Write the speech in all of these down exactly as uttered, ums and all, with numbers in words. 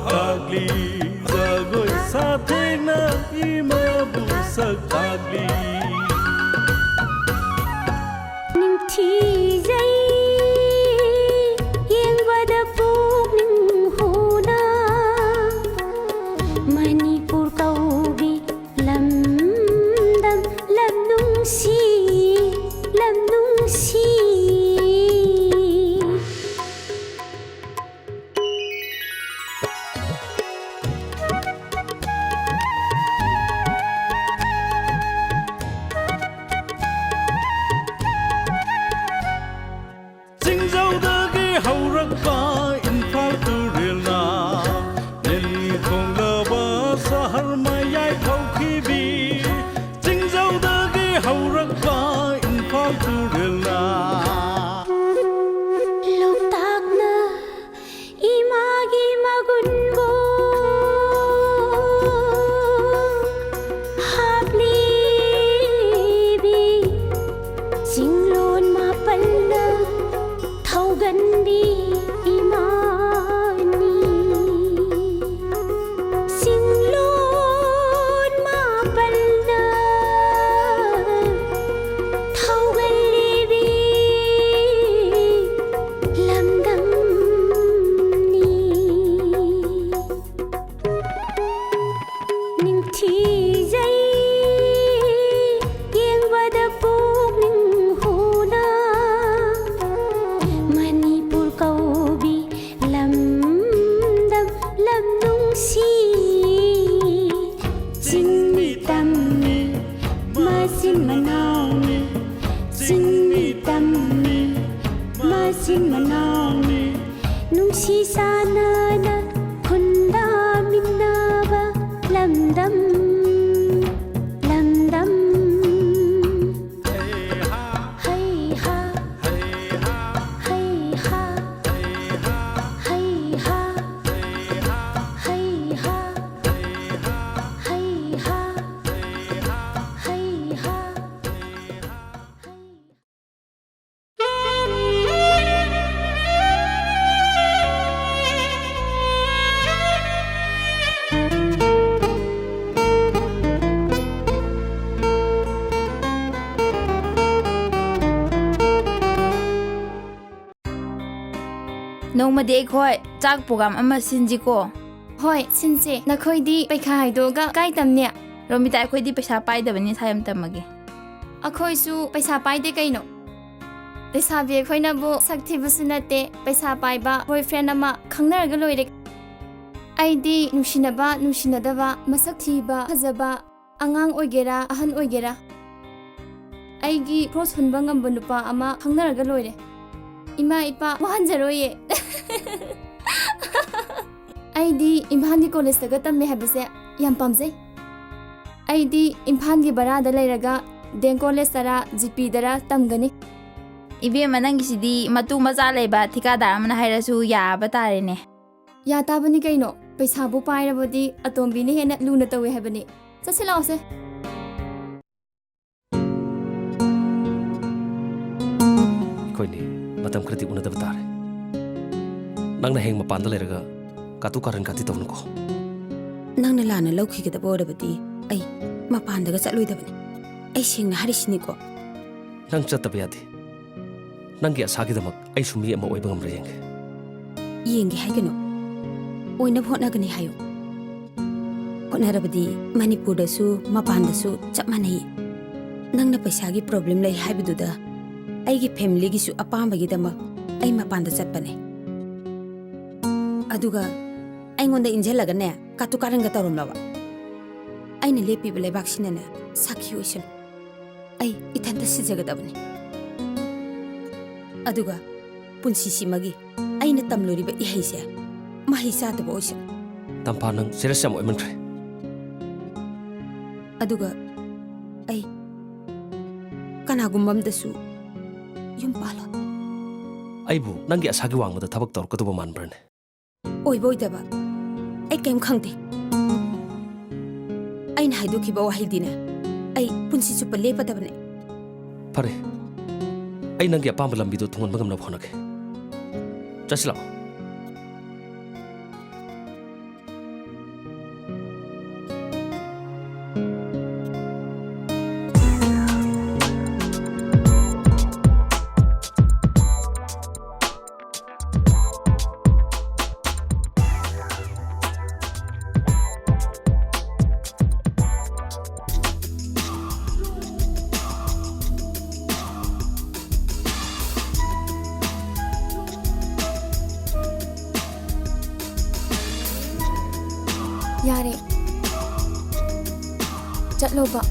ꯇꯥꯛꯂꯤ꯫ ꯖꯒꯣꯏ ꯁꯥꯊꯦꯡꯅ ꯏꯃꯥꯕꯨ ꯁꯛ ꯇꯥꯛꯂꯤ꯫ ꯅꯤꯡꯊꯤꯖꯩ ꯌꯦꯡꯕꯗ ꯄꯨꯛꯅꯤꯡ ꯍꯨꯅ, ꯃꯅꯤꯄꯨꯔ ꯀꯧꯕꯤ ꯂꯝꯗꯝ, ꯂꯝ ꯅꯨꯡꯁꯤ, ꯂꯝ ꯅꯨꯡꯁꯤ꯫ ꯆꯤꯡꯖꯧꯗꯒꯤ ꯍꯧꯔꯛꯄ ꯏꯝꯐꯥꯜ ꯇꯨꯔꯦꯜꯅ ꯅꯤꯜ ꯈꯣꯡꯂꯕ ꯁꯍꯔ ꯃꯌꯥꯏ ꯊꯧꯈꯤꯕꯤ꯫ ꯆꯤꯡꯖꯧꯗꯒꯤ ꯍꯧꯔꯛꯄ ꯏꯝꯐꯥꯜ ꯇꯨꯔꯦꯜꯅ ꯂꯣꯛꯇꯥꯛꯅ ꯏꯃꯥꯒꯤ ꯃꯒꯨꯟꯕꯨ ꯍꯥꯞꯂꯤꯕꯤ, ꯆꯤꯡꯂꯣꯟ ꯃꯥꯄꯜꯅ ꯊꯧꯒꯟꯕꯤ ꯏꯃꯥꯅꯤ꯫ ꯆꯤꯡꯂꯣꯟ ꯃꯥꯄꯜꯅ ꯊꯧꯒꯜꯂꯤꯕꯤ ꯂꯝꯗꯝꯅꯤ꯫ ꯅꯤꯡꯊꯤꯖꯩ ꯌꯦꯡꯕꯗ ꯄꯨꯛꯅꯤꯡ ꯍꯨꯅ, ꯃꯅꯤꯄꯨꯔ ꯀꯧꯕꯤ ꯂꯝꯗꯝ, ꯂꯝ ꯅꯨꯡꯁꯤ꯫ ꯆꯤꯡꯃꯤ ꯇꯝꯃꯤ ꯃꯆꯤꯟ ꯃꯅꯥꯎꯅꯤ, ꯆꯤꯡꯃꯤ ꯇꯝꯃꯤ ꯃꯆꯤꯟ ꯃꯅꯥꯎꯅꯤ, ꯅꯨꯡꯁꯤ ꯆꯥꯟꯅꯅ ꯈꯨꯟꯗꯥꯃꯤꯟꯅꯕ ꯂꯝꯗꯝ, ꯂꯝꯗꯝ꯫ ꯍꯩ ꯍꯥ, ꯍꯩ ꯍꯥ, ꯍꯩ ꯍꯥ, ꯍꯩ ꯍꯥ꯫ ꯅꯣꯡꯃꯗꯤ ꯑꯩꯈꯣꯏ ꯆꯥꯛ program ꯑꯃ ꯁꯤꯟꯁꯤꯀꯣ꯫ ꯍꯣꯏ, ꯁꯤꯟꯁꯦ꯫ ꯅꯈꯣꯏꯗꯤ ꯄꯩꯈꯥ ꯍꯥꯏꯗꯣꯛꯑꯒ ꯀꯥꯏ ꯇꯝꯅꯤ? ꯔꯣꯃꯤꯇꯥ, ꯑꯩꯈꯣꯏꯗꯤ ꯄꯩꯁꯥ ꯄꯥꯏꯗꯕꯅꯤ, ꯏꯁꯥ ꯌꯥꯝ ꯇꯝꯃꯒꯦ꯫ ꯑꯩꯈꯣꯏꯁꯨ ꯄꯩꯁꯥ ꯄꯥꯏꯗꯦ ꯀꯩꯅꯣ꯫ ꯂꯩꯁꯥꯕꯤ ꯑꯩꯈꯣꯏꯅꯕꯨ ꯁꯛ ꯊꯤꯕꯁꯨ ꯅꯠꯇꯦ, ꯄꯩꯁꯥ ꯄꯥꯏꯕ boyfriend ꯑꯃ ꯈꯪꯅꯔꯒ ꯂꯣꯏꯔꯦ꯫ ꯑꯩꯗꯤ ꯅꯨꯡꯁꯤꯅꯕ, ꯅꯨꯡꯁꯤꯅꯗꯕ, ꯃꯁꯛ ꯊꯤꯕ, ꯐꯖꯕ, ꯑꯉꯥꯡ ꯑꯣꯏꯒꯦꯔꯥ, ꯑꯍꯟ ꯑꯣꯏꯒꯦꯔꯥ, ꯑꯩꯒꯤ crush ꯍꯨꯟꯕ ꯉꯝꯕ ꯅꯨꯄꯥ ꯑꯃ ꯈꯪꯅꯔꯒ ꯂꯣꯏꯔꯦ꯫ ꯏꯃꯥ ꯏꯄꯥ ꯋꯥꯍꯟꯖꯔꯣꯏꯌꯦ꯫ ꯑꯩꯗꯤ ꯏꯝꯐꯥꯜꯒꯤ collegeꯇꯒ ꯇꯝꯃꯦ ꯍꯥꯏꯕꯁꯦ ꯌꯥꯝ ꯄꯥꯝꯖꯩ꯫ ꯑꯩꯗꯤ ꯏꯝꯐꯥꯜꯒꯤ ꯕꯔꯥꯗ ꯂꯩꯔꯒ ꯗꯦꯝ college ꯇꯔꯥ, ꯖꯤ ꯄꯤꯗꯔ ꯇꯝꯒꯅꯤ꯫ ꯏꯕꯦꯝꯃ, ꯅꯪꯒꯤꯁꯤꯗꯤ ꯃꯇꯨ ꯃꯆꯥ ꯂꯩꯕ ꯊꯤꯀꯥꯗꯥꯔ ꯑꯃꯅ ꯍꯥꯏꯔꯁꯨ ꯌꯥꯕ ꯇꯥꯔꯦꯅꯦ꯫ ꯌꯥ ꯇꯥꯕꯅꯤ ꯀꯩꯅꯣ, ꯄꯩꯁꯥꯕꯨ ꯄꯥꯏꯔꯕꯗꯤ ꯑꯇꯣꯝꯕꯤꯅ ꯍꯦꯟꯅ ꯂꯨꯅ ꯇꯧꯏ ꯍꯥꯏꯕꯅꯤ꯫ ꯆꯠꯁꯤ ꯂꯥꯛꯑꯣꯁꯦ꯫ ꯑꯩꯈꯣꯏꯅꯤ ꯃꯇꯝ ꯈꯔꯗꯤ ꯎꯅꯗꯕ ꯇꯥꯔꯦ꯫ ꯅꯪꯅ ꯍꯌꯦꯡ ꯃꯄꯥꯟꯗ ꯂꯩꯔꯒ ꯀꯥꯇꯨ ꯀꯥꯔꯟ ꯀꯥꯇꯤ ꯇꯧꯅꯨꯀꯣ꯫ ꯅꯪꯅ ꯂꯥꯟꯅ ꯂꯧꯈꯤꯒꯗꯕ ꯑꯣꯏꯔꯕꯗꯤ ꯑꯩ ꯃꯄꯥꯟꯗꯒ ꯆꯠꯂꯣꯏꯗꯕꯅꯤ꯫ ꯑꯩ ꯁꯦꯡꯅ ꯍꯥꯏꯔꯤꯁꯤꯅꯤꯀꯣ꯫ ꯅꯪ ꯆꯠꯇꯕ ꯌꯥꯗꯦ꯫ ꯅꯪꯒꯤ ꯑꯁꯥꯒꯤꯗꯃꯛ ꯑꯩꯁꯨ ꯃꯤ ꯑꯃ ꯑꯣꯏꯕ ꯉꯝꯕ꯭ꯔꯥ ꯌꯦꯡꯒꯦ꯫ ꯌꯦꯡꯒꯦ ꯍꯥꯏꯒꯅꯨ꯫ ꯑꯣꯏꯅꯕ ꯍꯣꯠꯅꯒꯅꯤ ꯍꯥꯏꯌꯨ꯫ ꯍꯣꯠꯅꯔꯕꯗꯤ ꯃꯅꯤꯄꯨꯔꯗꯁꯨ ꯃꯄꯥꯟꯗꯁꯨ ꯆꯞ ꯃꯥꯟꯅꯩ꯫ ꯅꯪꯅ ꯄꯩꯁꯥꯒꯤ problem ꯂꯩ ꯍꯥꯏꯕꯗꯨꯗ ꯑꯩꯒꯤ familyꯒꯤꯁꯨ ꯑꯄꯥꯝꯕꯒꯤꯗꯃꯛ ꯑꯩ ꯃꯄꯥꯟꯗ ꯆꯠꯄꯅꯦ꯫ ꯑꯗꯨꯒ ꯑꯩꯉꯣꯟꯗ ꯏꯟꯖꯜꯂꯒꯅꯦ, ꯀꯥꯇꯨ ꯀꯥꯔꯟꯒ ꯇꯧꯔꯝꯂꯕ? ꯑꯩꯅ ꯂꯦꯞꯄꯤꯕ ꯂꯩꯕꯥꯛꯁꯤꯅꯅꯦ, ꯁꯥꯈꯤ ꯑꯣꯏꯁꯅꯨ꯫ ꯑꯩ ꯏꯊꯟꯇ ꯁꯤꯖꯒꯗꯕꯅꯤ꯫ ꯑꯗꯨꯒ ꯄꯨꯟꯁꯤꯁꯤꯃꯒꯤ ꯑꯩꯅ ꯇꯝꯂꯨꯔꯤꯕ ꯏꯍꯩꯁꯦ ꯃꯍꯩ ꯆꯥꯗꯕ ꯑꯣꯏꯁꯅꯨ꯫ ꯇꯝꯐꯥ, ꯅꯪ serious ꯌꯥꯝ ꯑꯣꯏꯃꯟꯈ꯭ꯔꯦ꯫ ꯑꯗꯨꯒ ꯑꯩ ꯀꯅꯥꯒꯨꯝꯕ ꯑꯝꯗꯁꯨ ꯌꯨꯝ ꯄꯥꯜꯂꯣꯏ꯫ ꯑꯩꯕꯨ ꯅꯪꯒꯤ ꯑꯁꯥꯒꯤ ꯋꯥꯡꯃꯗ ꯊꯕꯛ ꯇꯧꯔꯛꯀꯗꯧꯕ ꯃꯥꯟꯕ꯭ꯔꯅꯦ? ꯑꯣꯏꯕ ꯑꯣꯏꯗꯕ ꯑꯩ ꯀꯩꯝ ꯈꯪꯗꯦ꯫ ꯑꯩꯅ ꯍꯥꯏꯗꯣꯛꯈꯤꯕ ꯋꯥꯍꯩꯗꯤꯅꯦ, ꯑꯩ ꯄꯨꯟꯁꯤ ꯆꯨꯞꯄ ꯂꯦꯞꯄꯗꯕꯅꯦ꯫ ꯐꯔꯦ, ꯑꯩ ꯅꯪꯒꯤ ꯑꯄꯥꯝꯕ ꯂꯝꯕꯤꯗꯣ ꯊꯨꯡꯍꯟꯕ ꯉꯝꯅꯕ ꯍꯣꯠꯅꯒꯦ꯫ ꯆꯠꯁꯤ ꯂꯥꯛꯑꯣ꯫ ꯌꯥꯔꯦ꯫ ꯆꯠꯂꯣꯕ꯫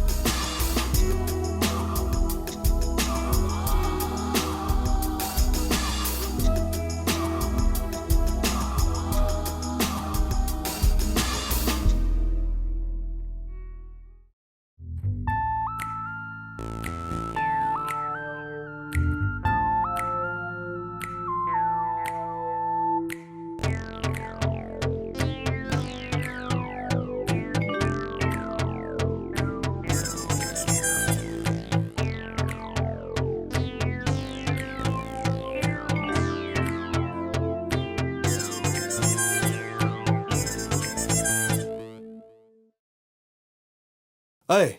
ꯑꯩ,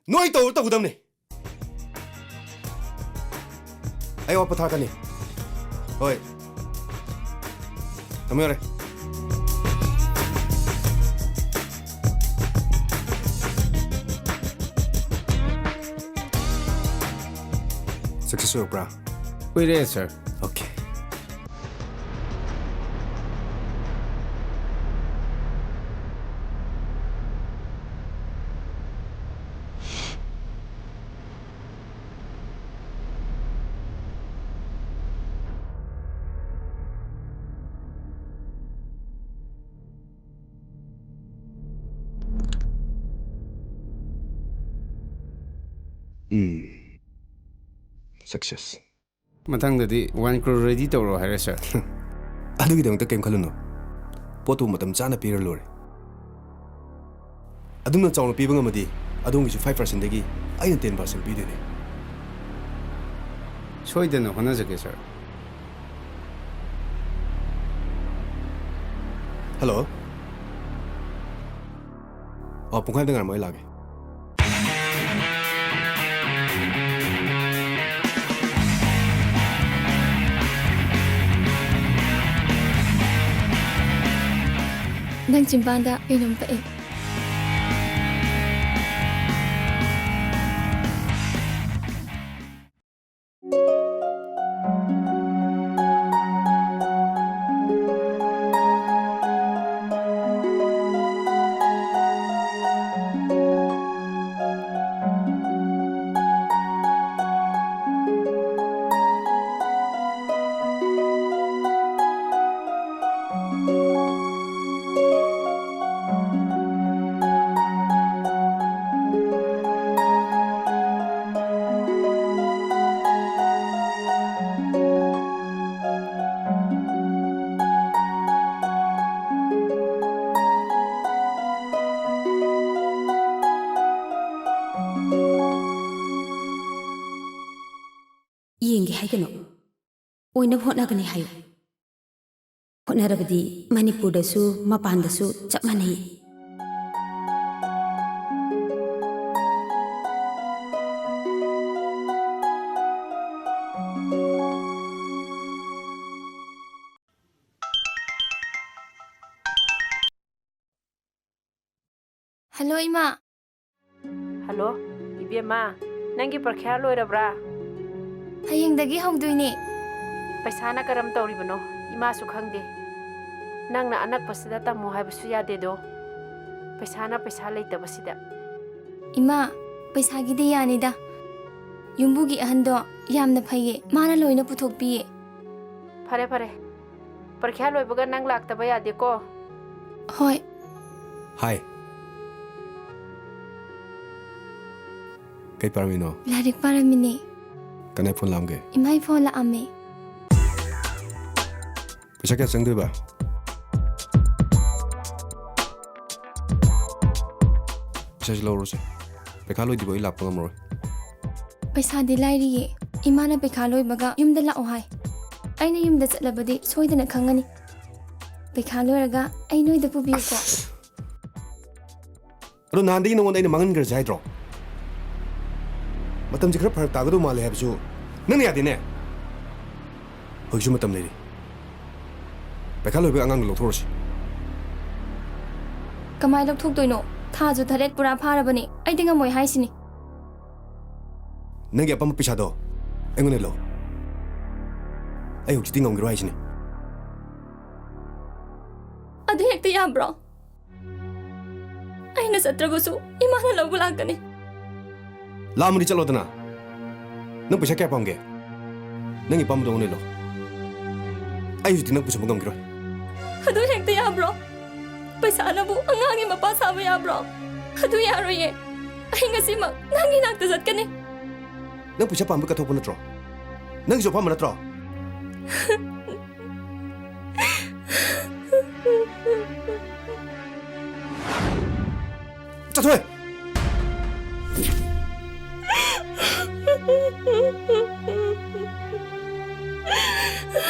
ꯅꯣꯏ ꯇꯧ ꯇꯧꯒꯗꯕꯅꯤ꯫ ꯑꯩ ꯑꯋꯥꯠꯄ ꯊꯥꯔꯛꯀꯅꯤ꯫ ꯍꯣꯏ꯫ ꯊꯝꯃꯨ ꯌꯥꯔꯦ꯫ Success ꯑꯣꯏꯔꯛꯄ꯭ꯔꯥ? ꯑꯣꯏꯔꯦ, sir꯫ Okay꯫ ꯎꯝ꯫ Success꯫ ꯃꯊꯪꯗꯗꯤ one crore ready ꯇꯧꯔꯣ ꯍꯥꯏꯔꯦ, sir꯫ ꯑꯗꯨꯒꯤꯗꯃꯛꯇ ꯀꯩꯝ ꯈꯜꯂꯨꯅꯨ꯫ ꯄꯣꯠꯇꯨ ꯃꯇꯝ ꯆꯥꯅ ꯄꯤꯔ ꯂꯣꯏꯔꯦ꯫ ꯑꯗꯨꯝꯅ ꯆꯥꯎꯅ ꯄꯤꯕ ꯉꯝꯃꯗꯤ ꯑꯗꯣꯝꯒꯤꯁꯨ five percent ꯗꯒꯤ ꯑꯩꯅ ten percent ꯄꯤꯗꯣꯏꯅꯦ꯫ ꯁꯣꯏꯗꯅ ꯍꯣꯠꯅꯖꯒꯦ, sir꯫ Hello? ꯑꯣ, ꯄꯨꯡꯈꯥꯏ ꯑꯝꯇ ꯉꯥꯏꯔꯝꯃꯣ, ꯑꯩ ꯂꯥꯛꯑꯒꯦ꯫ ꯅꯪ ꯆꯤꯝꯕꯥꯟꯗ ꯀꯩꯅꯣꯝ ꯄꯛꯑꯦ꯫ ꯀꯩꯅꯣ? ꯑꯣꯏꯅꯕ ꯍꯣꯠꯅꯒꯅꯤ ꯍꯥꯏꯌꯨ꯫ ꯍꯣꯠꯅꯔꯕꯗꯤ ꯃꯅꯤꯄꯨꯔꯗꯁꯨ ꯃꯄꯥꯟꯗꯁꯨ ꯆꯞ ꯃꯥꯟꯅꯩ꯫ ꯍꯜꯂꯣ, ꯏꯃꯥ꯫ ꯍꯜꯂꯣ, ꯏꯕꯦꯝꯃ, ꯅꯪꯒꯤ ꯄꯔꯤꯈ꯭ꯌꯥ ꯂꯣꯏꯔꯕ꯭ꯔꯥ? ꯍꯌꯦꯡꯗꯒꯤ ꯍꯧꯗꯣꯏꯅꯦ꯫ ꯄꯩꯁꯥꯅ ꯀꯔꯝ ꯇꯧꯔꯤꯕꯅꯣ? ꯏꯃꯥꯁꯨ ꯈꯪꯗꯦ꯫ ꯅꯪꯅ ꯑꯅꯛꯄꯁꯤꯗ ꯇꯝꯃꯣ ꯍꯥꯏꯕꯁꯨ ꯌꯥꯗꯦꯗꯣ꯫ ꯄꯩꯁꯥꯅ ꯄꯩꯁꯥ ꯂꯩꯇꯕꯁꯤꯗ꯫ ꯏꯃꯥ, ꯄꯩꯁꯥꯒꯤꯗꯤ ꯌꯥꯅꯤꯗ꯫ ꯌꯨꯝꯕꯨꯒꯤ ꯑꯍꯟꯗꯣ ꯌꯥꯝꯅ ꯐꯩꯌꯦ꯫ ꯃꯥꯅ ꯂꯣꯏꯅ ꯄꯨꯊꯣꯛꯄꯤꯌꯦ꯫ ꯐꯔꯦ, ꯐꯔꯦ꯫ ꯄꯔꯤꯈ꯭ꯌꯥ ꯂꯣꯏꯕꯒ ꯅꯪ ꯂꯥꯛꯇꯕ ꯌꯥꯗꯦꯀꯣ꯫ ꯍꯣꯏ꯫ ꯍꯥꯏ꯫ ꯀꯩ ꯄꯥꯔꯝꯃꯤꯅꯣ? ꯂꯥꯏꯔꯤꯛ ꯄꯥꯔꯝꯃꯤꯅꯦ꯫ ꯀꯅꯥꯏ ꯐꯣꯟ ꯂꯥꯛꯑꯝꯒꯦ? ꯏꯃꯥꯏ ꯐꯣꯟ ꯂꯥꯛꯑꯝꯃꯦ꯫ ꯄꯩꯁꯥ ꯀꯌꯥ ꯆꯪꯗꯣꯏꯕ? ꯄꯩꯁꯥꯁꯤ ꯂꯧꯔꯣꯁꯦ꯫ ꯄꯩꯈꯥ ꯂꯣꯏꯗ꯭ꯔꯤꯕ ꯑꯩ ꯂꯥꯛꯄ ꯉꯝꯃꯔꯣꯏ꯫ ꯄꯩꯁꯥꯗꯤ ꯂꯥꯏꯔꯤꯌꯦ꯫ ꯏꯃꯥꯅ ꯄꯩꯈꯥ ꯂꯣꯏꯕꯒ ꯌꯨꯝꯗ ꯂꯥꯛꯑꯣ ꯍꯥꯏ꯫ ꯑꯩꯅ ꯌꯨꯝꯗ ꯆꯠꯂꯕꯗꯤ ꯁꯣꯏꯗꯅ ꯈꯪꯉꯅꯤ꯫ ꯄꯩꯈꯥ ꯂꯣꯏꯔꯒ ꯑꯩ ꯅꯣꯏꯗ ꯄꯨꯕꯤꯌꯨꯀꯣ꯫ ꯑꯗꯣ ꯅꯍꯥꯟꯗꯒꯤ ꯅꯉꯣꯟꯗ ꯑꯩꯅ ꯃꯥꯡꯍꯟꯈ꯭ꯔꯁꯦ ꯍꯥꯏꯗ꯭ꯔꯣ? ꯃꯇꯝꯁꯦ ꯈꯔ ꯐꯔꯛ ꯇꯥꯒꯗꯧ ꯃꯥꯜꯂꯦ ꯍꯥꯏꯕꯁꯨ ꯅꯪꯅ ꯌꯥꯗꯦꯅꯦ꯫ ꯍꯧꯖꯤꯛꯁꯨ ꯃꯇꯝ ꯂꯩꯔꯤ꯫ ꯄꯩꯈꯥ ꯂꯣꯏꯕꯒ ꯑꯉꯥꯡꯗꯣ ꯂꯧꯊꯣꯛꯎꯔꯁꯤ꯫ ꯀꯃꯥꯏ ꯂꯧꯊꯣꯛꯇꯣꯏꯅꯣ? ꯊꯥꯁꯨ ꯇꯔꯦꯠ ꯄꯨꯔꯥ ꯐꯥꯔꯕꯅꯦ꯫ ꯑꯩꯗꯤ ꯉꯝꯃꯣꯏ ꯍꯥꯏꯁꯤꯅꯤ꯫ ꯅꯪꯒꯤ ꯑꯄꯥꯝꯕ ꯄꯩꯁꯥꯗꯣ ꯑꯩꯉꯣꯟꯗ ꯂꯧ꯫ ꯑꯩ ꯍꯧꯖꯤꯛꯇꯤ ꯉꯝꯈꯤꯔꯣꯏ ꯍꯥꯏꯁꯤꯅꯤ꯫ ꯑꯗꯨ ꯍꯦꯛꯇ ꯌꯥꯕ꯭ꯔꯣ? ꯑꯩꯅ ꯆꯠꯇ꯭ꯔꯕꯁꯨ ꯏꯃꯥꯅ ꯂꯧꯕ ꯂꯥꯛꯀꯅꯤ꯫ ꯂꯥꯛꯑꯝꯃꯗꯤ ꯆꯠꯂꯣꯗꯅ꯫ ꯅꯪ ꯄꯩꯁꯥ ꯀꯌꯥ ꯄꯥꯝꯒꯦ? ꯅꯪꯒꯤ ꯑꯄꯥꯝꯕꯗꯣ ꯑꯩꯉꯣꯟꯗ ꯂꯧ꯫ ꯑꯩ ꯍꯧꯖꯤꯛꯇꯤ ꯅꯪ ꯄꯨꯁꯟꯕ ꯉꯝꯈꯤꯔꯣꯏ꯫ ꯑꯗꯨ ꯍꯦꯛꯇ ꯌꯥꯕ꯭ꯔꯣ? ꯄꯩꯁꯥꯅꯕꯨ ꯑꯉꯥꯡꯒꯤ ꯃꯄꯥ ꯁꯥꯕ ꯌꯥꯕ꯭ꯔꯣ? ꯑꯗꯨ ꯌꯥꯔꯣꯏꯌꯦ꯫ ꯑꯩ ꯉꯁꯤꯃꯛ ꯅꯪꯒꯤ ꯅꯥꯛꯇ ꯆꯠꯀꯅꯤ꯫ ꯅꯪ ꯄꯩꯁꯥ ꯄꯥꯝꯕ ꯀꯠꯊꯣꯛꯄ ꯅꯠꯇ꯭ꯔꯣ? ꯅꯪꯒꯤꯁꯨ ꯑꯄꯥꯝꯕ ꯅꯠꯇ꯭ꯔꯣ? ꯆꯠꯊꯣꯛꯑꯦ! ꯑꯦ,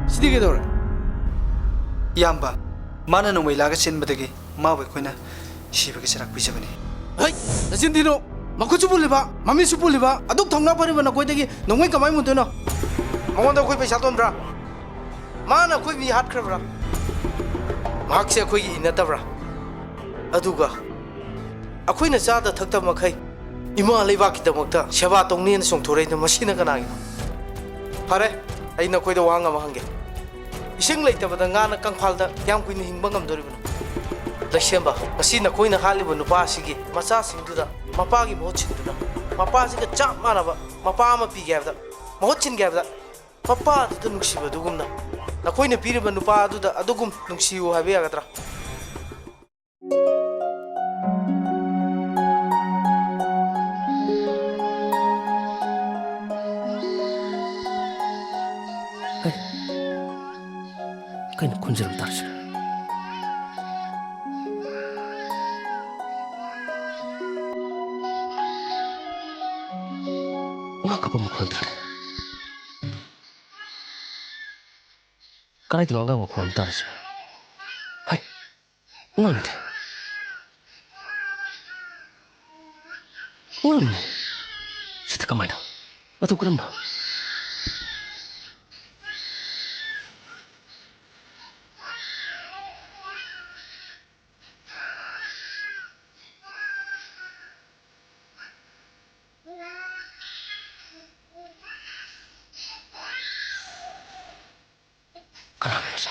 ꯁꯤꯗꯤ ꯀꯩꯗꯧꯔꯦ? ꯏꯌꯥꯝꯕ, ꯃꯥꯅ ꯅꯣꯡꯃꯩ ꯂꯥꯛꯑꯒ ꯆꯦꯟꯕꯗꯒꯤ ꯃꯥꯕꯨ ꯑꯩꯈꯣꯏꯅ ꯁꯤꯕꯒꯤ ꯆꯩꯔꯥꯛ ꯄꯤꯖꯕꯅꯤ꯫ ꯍꯩ! ꯅꯆꯤꯟ ꯊꯤꯅꯨ! ꯃꯈꯨꯠꯁꯨ ꯄꯨꯜꯂꯤꯕ, ꯃꯃꯤꯠꯁꯨ ꯄꯨꯜꯂꯤꯕ, ꯑꯗꯨꯛ ꯊꯧꯅꯥ ꯐꯔꯤꯕ ꯅꯈꯣꯏꯗꯒꯤ ꯅꯣꯡꯃꯩ ꯀꯃꯥꯏꯅ ꯃꯨꯟꯗꯣꯏꯅꯣ? ꯃꯉꯣꯟꯗ ꯑꯩꯈꯣꯏ ꯄꯩꯁꯥ ꯇꯣꯟꯕ꯭ꯔꯥ? ꯃꯥꯅ ꯑꯩꯈꯣꯏ ꯃꯤ ꯍꯥꯠꯈ꯭ꯔꯕ꯭ꯔꯥ? ꯃꯍꯥꯛꯁꯦ ꯑꯩꯈꯣꯏꯒꯤ ꯏ ꯅꯠꯇꯕ꯭ꯔꯥ? ꯑꯗꯨꯒ ꯑꯩꯈꯣꯏꯅ ꯆꯥꯗ ꯊꯛꯇꯕ ꯃꯈꯩ ꯏꯃꯥ ꯂꯩꯕꯥꯛꯀꯤꯗꯃꯛꯇ ꯁꯦꯕꯥ ꯇꯧꯅꯦꯅ ꯆꯣꯡꯊꯣꯔꯛꯏꯗꯣ ꯃꯁꯤꯅ ꯀꯅꯥꯒꯤꯅꯣ? ꯐꯔꯦ, ꯑꯩ ꯅꯈꯣꯏꯗ ꯋꯥꯍꯪ ꯑꯃ ꯍꯪꯒꯦ꯫ ꯏꯁꯤꯡ ꯂꯩꯇꯕꯗ ꯉꯥꯅ ꯀꯪꯐꯥꯜꯗ ꯀꯌꯥꯝ ꯀꯨꯏꯅ ꯍꯤꯡꯕ ꯉꯝꯗꯣꯔꯤꯕꯅꯣ? ꯂꯩꯁꯦꯝꯕ, ꯉꯁꯤ ꯅꯈꯣꯏꯅ ꯍꯥꯠꯂꯤꯕ ꯅꯨꯄꯥ ꯑꯁꯤꯒꯤ ꯃꯆꯥꯁꯤꯡꯗꯨꯗ ꯃꯄꯥꯒꯤ ꯃꯍꯨꯠ ꯁꯤꯟꯗꯨꯅ, ꯃꯄꯥꯁꯤꯒ ꯆꯞ ꯃꯥꯟꯅꯕ ꯃꯄꯥ ꯑꯃ ꯄꯤꯒꯦ ꯍꯥꯏꯕꯗ, ꯃꯍꯨꯠ ꯁꯤꯟꯒꯦ ꯍꯥꯏꯕꯗ, ꯃꯄꯥꯗꯨꯗ ꯅꯨꯡꯁꯤꯕ ꯑꯗꯨꯒꯨꯝꯅ ꯅꯈꯣꯏꯅ ꯄꯤꯔꯤꯕ ꯅꯨꯄꯥ ꯑꯗꯨꯗ ꯑꯗꯨꯒꯨꯝ ꯅꯨꯡꯁꯤꯌꯨ ꯍꯥꯏꯕ ꯌꯥꯒꯗ꯭ꯔꯥ? ꯍꯩ, ꯀꯩꯅꯣ ꯈꯣꯟꯖꯦꯜ ꯑꯃ ꯇꯥꯔꯤꯁꯦ? ꯑꯉꯥꯡ ꯀꯞꯄ ꯃꯈꯣꯟ ꯇꯥꯔꯦ꯫ ꯀꯗꯥꯏꯗꯅꯣ ꯑꯉꯥꯡ ꯃꯈꯣꯟ ꯑꯃ ꯇꯥꯔꯤꯁꯦ? ꯍꯩ, ꯑꯉꯥꯡ ꯅꯠꯇꯦ꯫ ꯑꯉꯥꯡꯅꯤ꯫ ꯁꯤꯗ ꯀꯃꯥꯏꯅ? ꯑꯗꯨ ꯀꯔꯝꯕ? ꯀꯅꯥꯅꯣ ꯃꯁꯤ?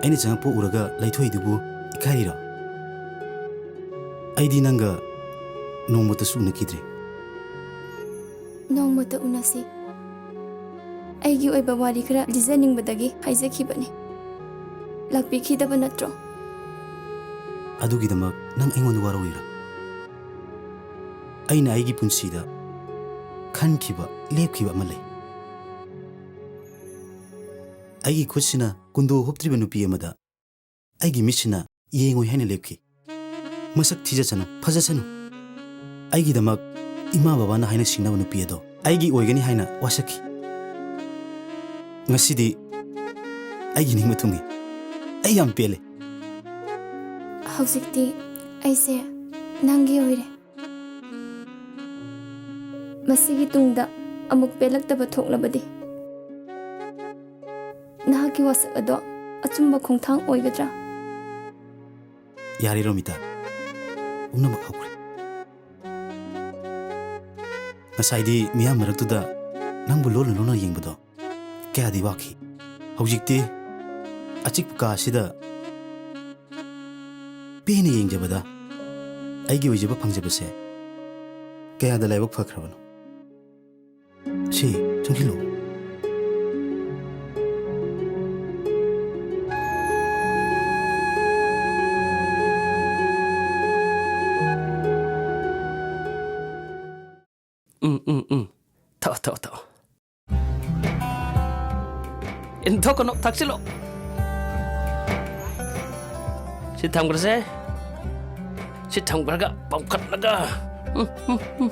ꯑꯩꯅ ꯆꯪꯉꯛꯄ ꯎꯔꯒ ꯂꯩꯊꯣꯛꯏꯗꯨꯕꯨ ꯏꯀꯥꯏꯔꯤꯔꯣ? ꯑꯩꯗꯤ ꯅꯪꯒ ꯅꯣꯡꯃꯇꯁꯨ ꯎꯅꯈꯤꯗ꯭ꯔꯤ꯫ ꯅꯣꯡꯃꯇ ꯎꯅꯁꯤ꯫ ꯑꯩꯒꯤ ꯑꯣꯏꯕ ꯋꯥꯔꯤ ꯈꯔ ꯂꯤꯖꯅꯤꯡꯕꯗꯒꯤ ꯍꯥꯏꯖꯈꯤꯕꯅꯤ꯫ ꯂꯥꯛꯄꯤꯈꯤꯗꯕ ꯅꯠꯇ꯭ꯔꯣ? ꯑꯗꯨꯒꯤꯗꯃꯛ ꯅꯪ ꯑꯩꯉꯣꯟꯗ ꯋꯥꯔꯧꯔꯤꯔꯥ? ꯑꯩꯅ ꯑꯩꯒꯤ ꯄꯨꯟꯁꯤꯗ ꯈꯟꯈꯤꯕ, ꯂꯦꯞꯈꯤꯕ ꯑꯃ ꯂꯩ꯫ ꯑꯩꯒꯤ ꯈꯨꯠꯁꯤꯅ ꯀꯨꯟꯗꯣ ꯍꯨꯞꯇ꯭ꯔꯤꯕ ꯅꯨꯄꯤ ꯑꯃꯗ ꯑꯩꯒꯤ ꯃꯤꯠꯁꯤꯅ ꯌꯦꯡꯉꯣꯏ ꯍꯥꯏꯅ ꯂꯦꯞꯈꯤ꯫ ꯃꯁꯛ ꯊꯤꯖꯁꯅꯨ, ꯐꯖꯁꯅꯨ, ꯑꯩꯒꯤꯗꯃꯛ ꯏꯃꯥ ꯕꯕꯥꯅ ꯍꯥꯏꯅ ꯁꯤꯡꯅꯕ ꯅꯨꯄꯤ ꯑꯗꯣ ꯑꯩꯒꯤ ꯑꯣꯏꯒꯅꯤ ꯍꯥꯏꯅ ꯋꯥꯁꯛꯈꯤ꯫ ꯉꯁꯤꯗꯤ ꯑꯩꯒꯤ ꯅꯤꯡꯕ ꯊꯨꯡꯉꯤ꯫ ꯑꯩ ꯌꯥꯝ ꯄꯦꯜꯂꯦ꯫ ꯍꯧꯖꯤꯛꯇꯤ ꯑꯩꯁꯦ ꯅꯪꯒꯤ ꯑꯣꯏꯔꯦ꯫ ꯃꯁꯤꯒꯤ ꯇꯨꯡꯗ ꯑꯃꯨꯛ ꯄꯦꯜꯂꯛꯇꯕ ꯊꯣꯛꯂꯕꯗꯤ, ꯅꯍꯥꯛꯀꯤ ꯋꯥꯁꯛ ꯑꯗꯣ ꯑꯆꯨꯝꯕ ꯈꯣꯡꯊꯥꯡ ꯑꯣꯏꯒꯗ꯭ꯔꯥ? ꯌꯥꯔꯦ ꯔꯣꯃꯤꯇꯥ, ꯄꯨꯝꯅꯃꯛ ꯍꯧꯈ꯭ꯔꯦ꯫ ꯉꯁꯥꯏꯗꯤ ꯃꯤꯌꯥꯝ ꯃꯔꯛꯇꯨꯗ ꯅꯪꯕꯨ ꯂꯣꯟꯅ ꯂꯣꯟꯅ ꯌꯦꯡꯕꯗꯣ ꯀꯌꯥꯗꯤ ꯋꯥꯈꯤ꯫ ꯍꯧꯖꯤꯛꯇꯤ ꯑꯆꯤꯛꯄ ꯀꯥ ꯑꯁꯤꯗ ꯄꯦꯟꯅ ꯌꯦꯡꯖꯕꯗ ꯑꯩꯒꯤ ꯑꯣꯏꯖꯕ ꯐꯪꯖꯕꯁꯦ ꯀꯌꯥꯗ ꯂꯥꯏꯕꯛ ꯐꯈ꯭ꯔꯕꯅꯣ꯫ ꯁꯤ, ꯆꯪꯁꯤꯜꯂꯨ꯫ ꯎꯝ, ꯎꯝ, ꯎꯝ꯫ ꯊꯛꯑꯣ, ꯊꯛꯑꯣ, ꯊꯛꯑꯣ꯫ ꯏꯟꯊꯣꯛꯀꯅꯨ, ꯊꯛꯆꯤꯜꯂꯣ꯫ ꯁꯤ ꯊꯝꯈ꯭ꯔꯁꯦ꯫ ꯁꯤ ꯊꯝꯈ꯭ꯔꯒ ꯄꯝꯈꯠꯂꯒ꯫ ꯎꯝ, ꯎꯝ, ꯎꯝ꯫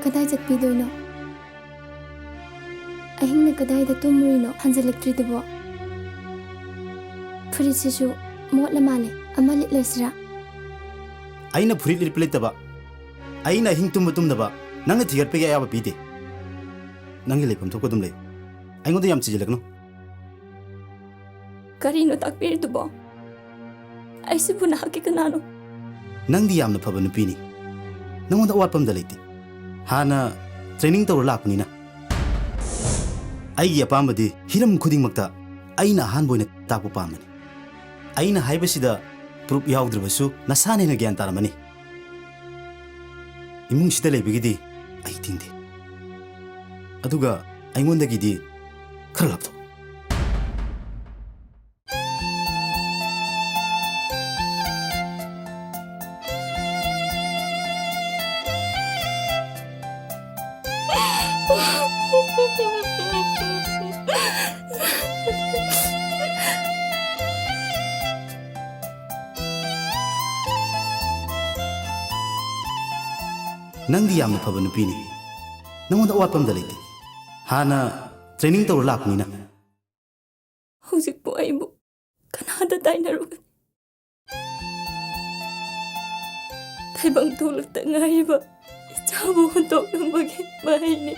ꯀꯗꯥꯏ ꯆꯠꯄꯤꯗꯣꯏꯅꯣ? ꯑꯍꯤꯡꯅ ꯀꯗꯥꯏꯗ ꯇꯨꯝꯃꯨꯔꯤꯅꯣ ꯍꯟꯖꯤꯜꯂꯛꯇ꯭ꯔꯤꯗꯨꯕꯣ? ꯐꯨꯔꯤꯠꯁꯤꯁꯨ ꯃꯣꯠꯂ ꯃꯥꯜꯂꯦ, ꯑꯃ ꯂꯤꯠꯂꯁꯤꯔꯥ? ꯑꯩꯅ ꯐꯨꯔꯤꯠ ꯂꯤꯠꯄ ꯂꯤꯠꯇꯕ, ꯑꯩꯅ ꯑꯍꯤꯡ ꯇꯨꯝꯕ ꯇꯨꯝꯗꯕ ꯅꯪꯅ ꯊꯤꯒꯠꯄꯒꯤ ꯑꯌꯥꯕ ꯄꯤꯗꯦ꯫ ꯅꯪꯒꯤ ꯂꯩꯐꯝ ꯊꯣꯛꯄ ꯑꯗꯨꯝ ꯂꯩ, ꯑꯩꯉꯣꯟꯗ ꯌꯥꯝ ꯆꯤꯁꯤꯜꯂꯛꯀꯅꯨ꯫ ꯀꯔꯤꯅꯣ ꯇꯥꯛꯄꯤꯔꯤꯗꯨꯕꯣ? ꯑꯩꯁꯤꯕꯨ ꯅꯍꯥꯛꯀꯤ ꯀꯅꯥꯅꯣ? ꯅꯪꯗꯤ ꯌꯥꯝꯅ ꯐꯕ ꯅꯨꯄꯤꯅꯤ, ꯅꯪꯉꯣꯟꯗ ꯑꯋꯥꯠꯄ ꯑꯝꯇ ꯂꯩꯇꯦ꯫ ꯍꯥꯟꯅ training ꯇꯧꯔ ꯂꯥꯛꯄꯅꯤꯅ꯫ ꯑꯩꯒꯤ ꯑꯄꯥꯝꯕꯗꯤ ꯍꯤꯔꯝ ꯈꯨꯗꯤꯡꯃꯛꯇ ꯑꯩꯅ ꯑꯍꯥꯟꯕ ꯑꯣꯏꯅ ꯇꯥꯛꯄ ꯄꯥꯝꯕꯅꯤ꯫ ꯑꯩꯅ ꯍꯥꯏꯕꯁꯤꯗ proof ꯌꯥꯎꯗ꯭ꯔꯕꯁꯨ ꯅꯁꯥꯅ ꯍꯦꯟꯅ ꯒ꯭ꯌꯥꯟ ꯇꯥꯔꯝꯃꯅꯤ꯫ ꯏꯃꯨꯡꯁꯤꯗ ꯂꯩꯕꯒꯤꯗꯤ ꯑꯩ ꯊꯤꯡꯗꯦ, ꯑꯗꯨꯒ ꯑꯩꯉꯣꯟꯗꯒꯤꯗꯤ ꯈꯔ ꯂꯥꯞꯊꯣꯛ꯫ ꯅꯪꯗꯤ ꯌꯥꯝꯅ ꯐꯕ ꯅꯨꯄꯤꯅꯤ, ꯅꯪꯉꯣꯟꯗ ꯑꯋꯥꯠꯄ ꯑꯝꯇ ꯂꯩꯇꯦ꯫ ꯍꯥꯟꯅ training ꯇꯧꯔ ꯂꯥꯛꯄꯅꯤꯅ꯫ ꯍꯧꯖꯤꯛꯄꯨ ꯑꯩꯕꯨ ꯀꯅꯥꯗ ꯇꯥꯏꯅꯔꯨꯒꯅꯤ? ꯇꯥꯏꯕꯪ ꯊꯣꯛꯂꯛꯇ ꯉꯥꯏꯔꯤꯕ ꯏꯆꯥꯕꯨ ꯍꯨꯟꯗꯣꯛꯂꯝꯕꯒꯤ ꯃꯍꯩꯅꯤ꯫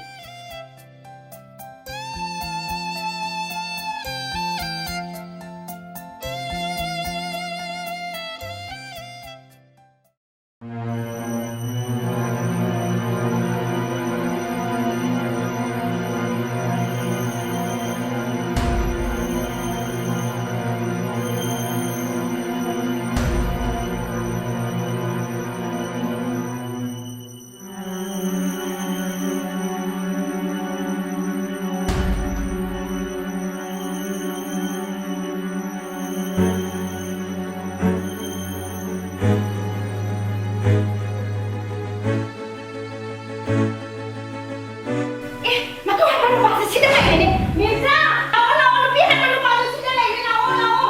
ꯑꯦ, ꯃꯇꯨ ꯍꯥꯏꯕ ꯅꯨꯄꯥꯁꯦ ꯁꯤꯗ ꯂꯩꯔꯦꯅꯦ꯫ ꯃꯦꯝꯆꯥ, ꯂꯥꯛꯑꯣ, ꯂꯥꯛꯑꯣ, ꯅꯨꯄꯤ ꯍꯥꯏꯕ ꯅꯨꯄꯥꯗꯣ ꯁꯤꯗ ꯂꯩꯔꯦ, ꯂꯥꯛꯑꯣ, ꯂꯥꯛꯑꯣ꯫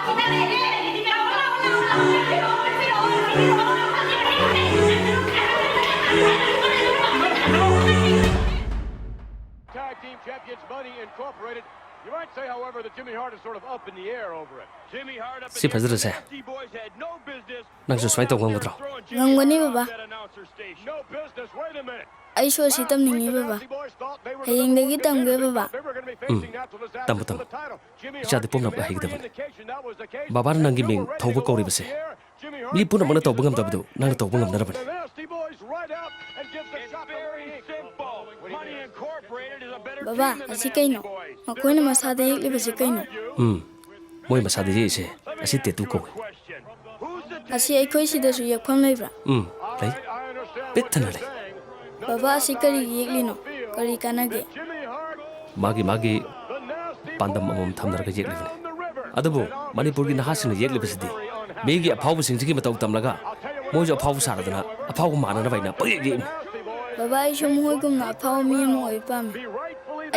ꯃꯇꯨ ꯍꯥꯏꯕ ꯁꯤꯗ ꯂꯩꯔꯦ꯫ ꯂꯥꯛꯑꯣ, ꯂꯥꯛꯑꯣ, ꯂꯥꯛꯑꯣ, ꯂꯥꯛꯑꯣ꯫ Team Champions Money Incorporated. You might say, however, that Jimmy Hart is sort of up in the air over it. Jimmy Hart up ꯁꯤ ꯐꯖꯗ꯭ꯔꯁꯦ? ꯅꯪꯁꯨ ꯁꯨꯃꯥꯏꯅ ꯇꯧꯕ ꯉꯝꯒꯗ꯭ꯔꯣ? ꯉꯝꯒꯅꯤ, ꯕꯕꯥ꯫ No business. Wait a minute. ꯑꯩꯁꯨ ꯑꯁꯤ ꯇꯝꯅꯤꯡꯉꯤ, ꯕꯕꯥ꯫ ꯍꯌꯦꯡꯗꯒꯤ ꯇꯝꯒꯦ, ꯕꯕꯥ꯫ ꯎꯝ, ꯇꯝꯃꯨ, ꯇꯝꯃꯨ꯫ ꯏꯆꯥꯗꯤ ꯄꯨꯝꯅꯃꯛ ꯍꯩꯒꯗꯕꯅꯤ꯫ ꯕꯕꯥꯅ ꯅꯪꯒꯤ ꯃꯤꯡ ꯊꯧꯕ ꯀꯧꯔꯤꯕꯁꯦ ꯃꯤ ꯄꯨꯝꯅꯃꯛꯅ ꯇꯧꯕ ꯉꯝꯗꯕꯗꯨ ꯅꯪꯅ ꯇꯧꯕ ꯉꯝꯅꯔꯕꯅꯤ꯫ ꯕꯕꯥ, ꯑꯁꯤ ꯀꯩꯅꯣ? ꯃꯈꯣꯏꯅ ꯃꯁꯥꯗ ꯌꯦꯛꯂꯤꯕꯁꯤ ꯀꯩꯅꯣ? ꯎꯝ, ꯃꯣꯏ ꯃꯁꯥꯗ ꯌꯦꯛꯏꯁꯦ ꯑꯁꯤ ꯇꯦꯇꯨ ꯀꯧꯏ꯫ ꯑꯁꯤ ꯑꯩꯈꯣꯏ ꯁꯤꯗꯁꯨ ꯌꯦꯛꯐꯝ ꯂꯩꯕ꯭ꯔꯥ? ꯎꯝ, ꯂꯩ꯫ ꯄꯤꯛ ꯊꯟꯅ ꯂꯩ꯫ ꯕꯕꯥ, ꯑꯁꯤ ꯀꯔꯤꯒꯤ ꯌꯦꯛꯂꯤꯅꯣ? ꯀꯔꯤ ꯀꯥꯟꯅꯒꯦ? ꯃꯥꯒꯤ ꯃꯥꯒꯤ ꯄꯥꯟꯗꯝ ꯑꯃꯃꯝ ꯊꯝꯅꯔꯒ ꯌꯦꯛꯂꯤꯕꯅꯤ꯫ ꯑꯗꯨꯕꯨ ꯃꯅꯤꯄꯨꯔꯒꯤ ꯅꯍꯥꯁꯤꯡꯅ ꯌꯦꯛꯂꯤꯕꯁꯤꯗꯤ ꯃꯤꯒꯤ ꯑꯐꯥꯎꯕꯁꯤꯡꯁꯤꯒꯤ ꯃꯇꯧ ꯇꯝꯂꯒ ꯃꯣꯏꯁꯨ ꯑꯐꯥꯎꯕ ꯁꯥꯔꯗꯅ ꯑꯐꯥꯎꯕ ꯃꯥꯟꯅꯅꯕ ꯍꯥꯏꯅ ꯄꯪꯌꯦꯛ ꯌꯦꯛꯏ꯫ ꯕꯕꯥ, ꯑꯩꯁꯨ ꯃꯈꯣꯏꯒꯨꯝꯅ ꯑꯐꯥꯎꯕ ꯃꯤ ꯑꯃ ꯑꯣꯏꯕ ꯄꯥꯝꯃꯤ꯫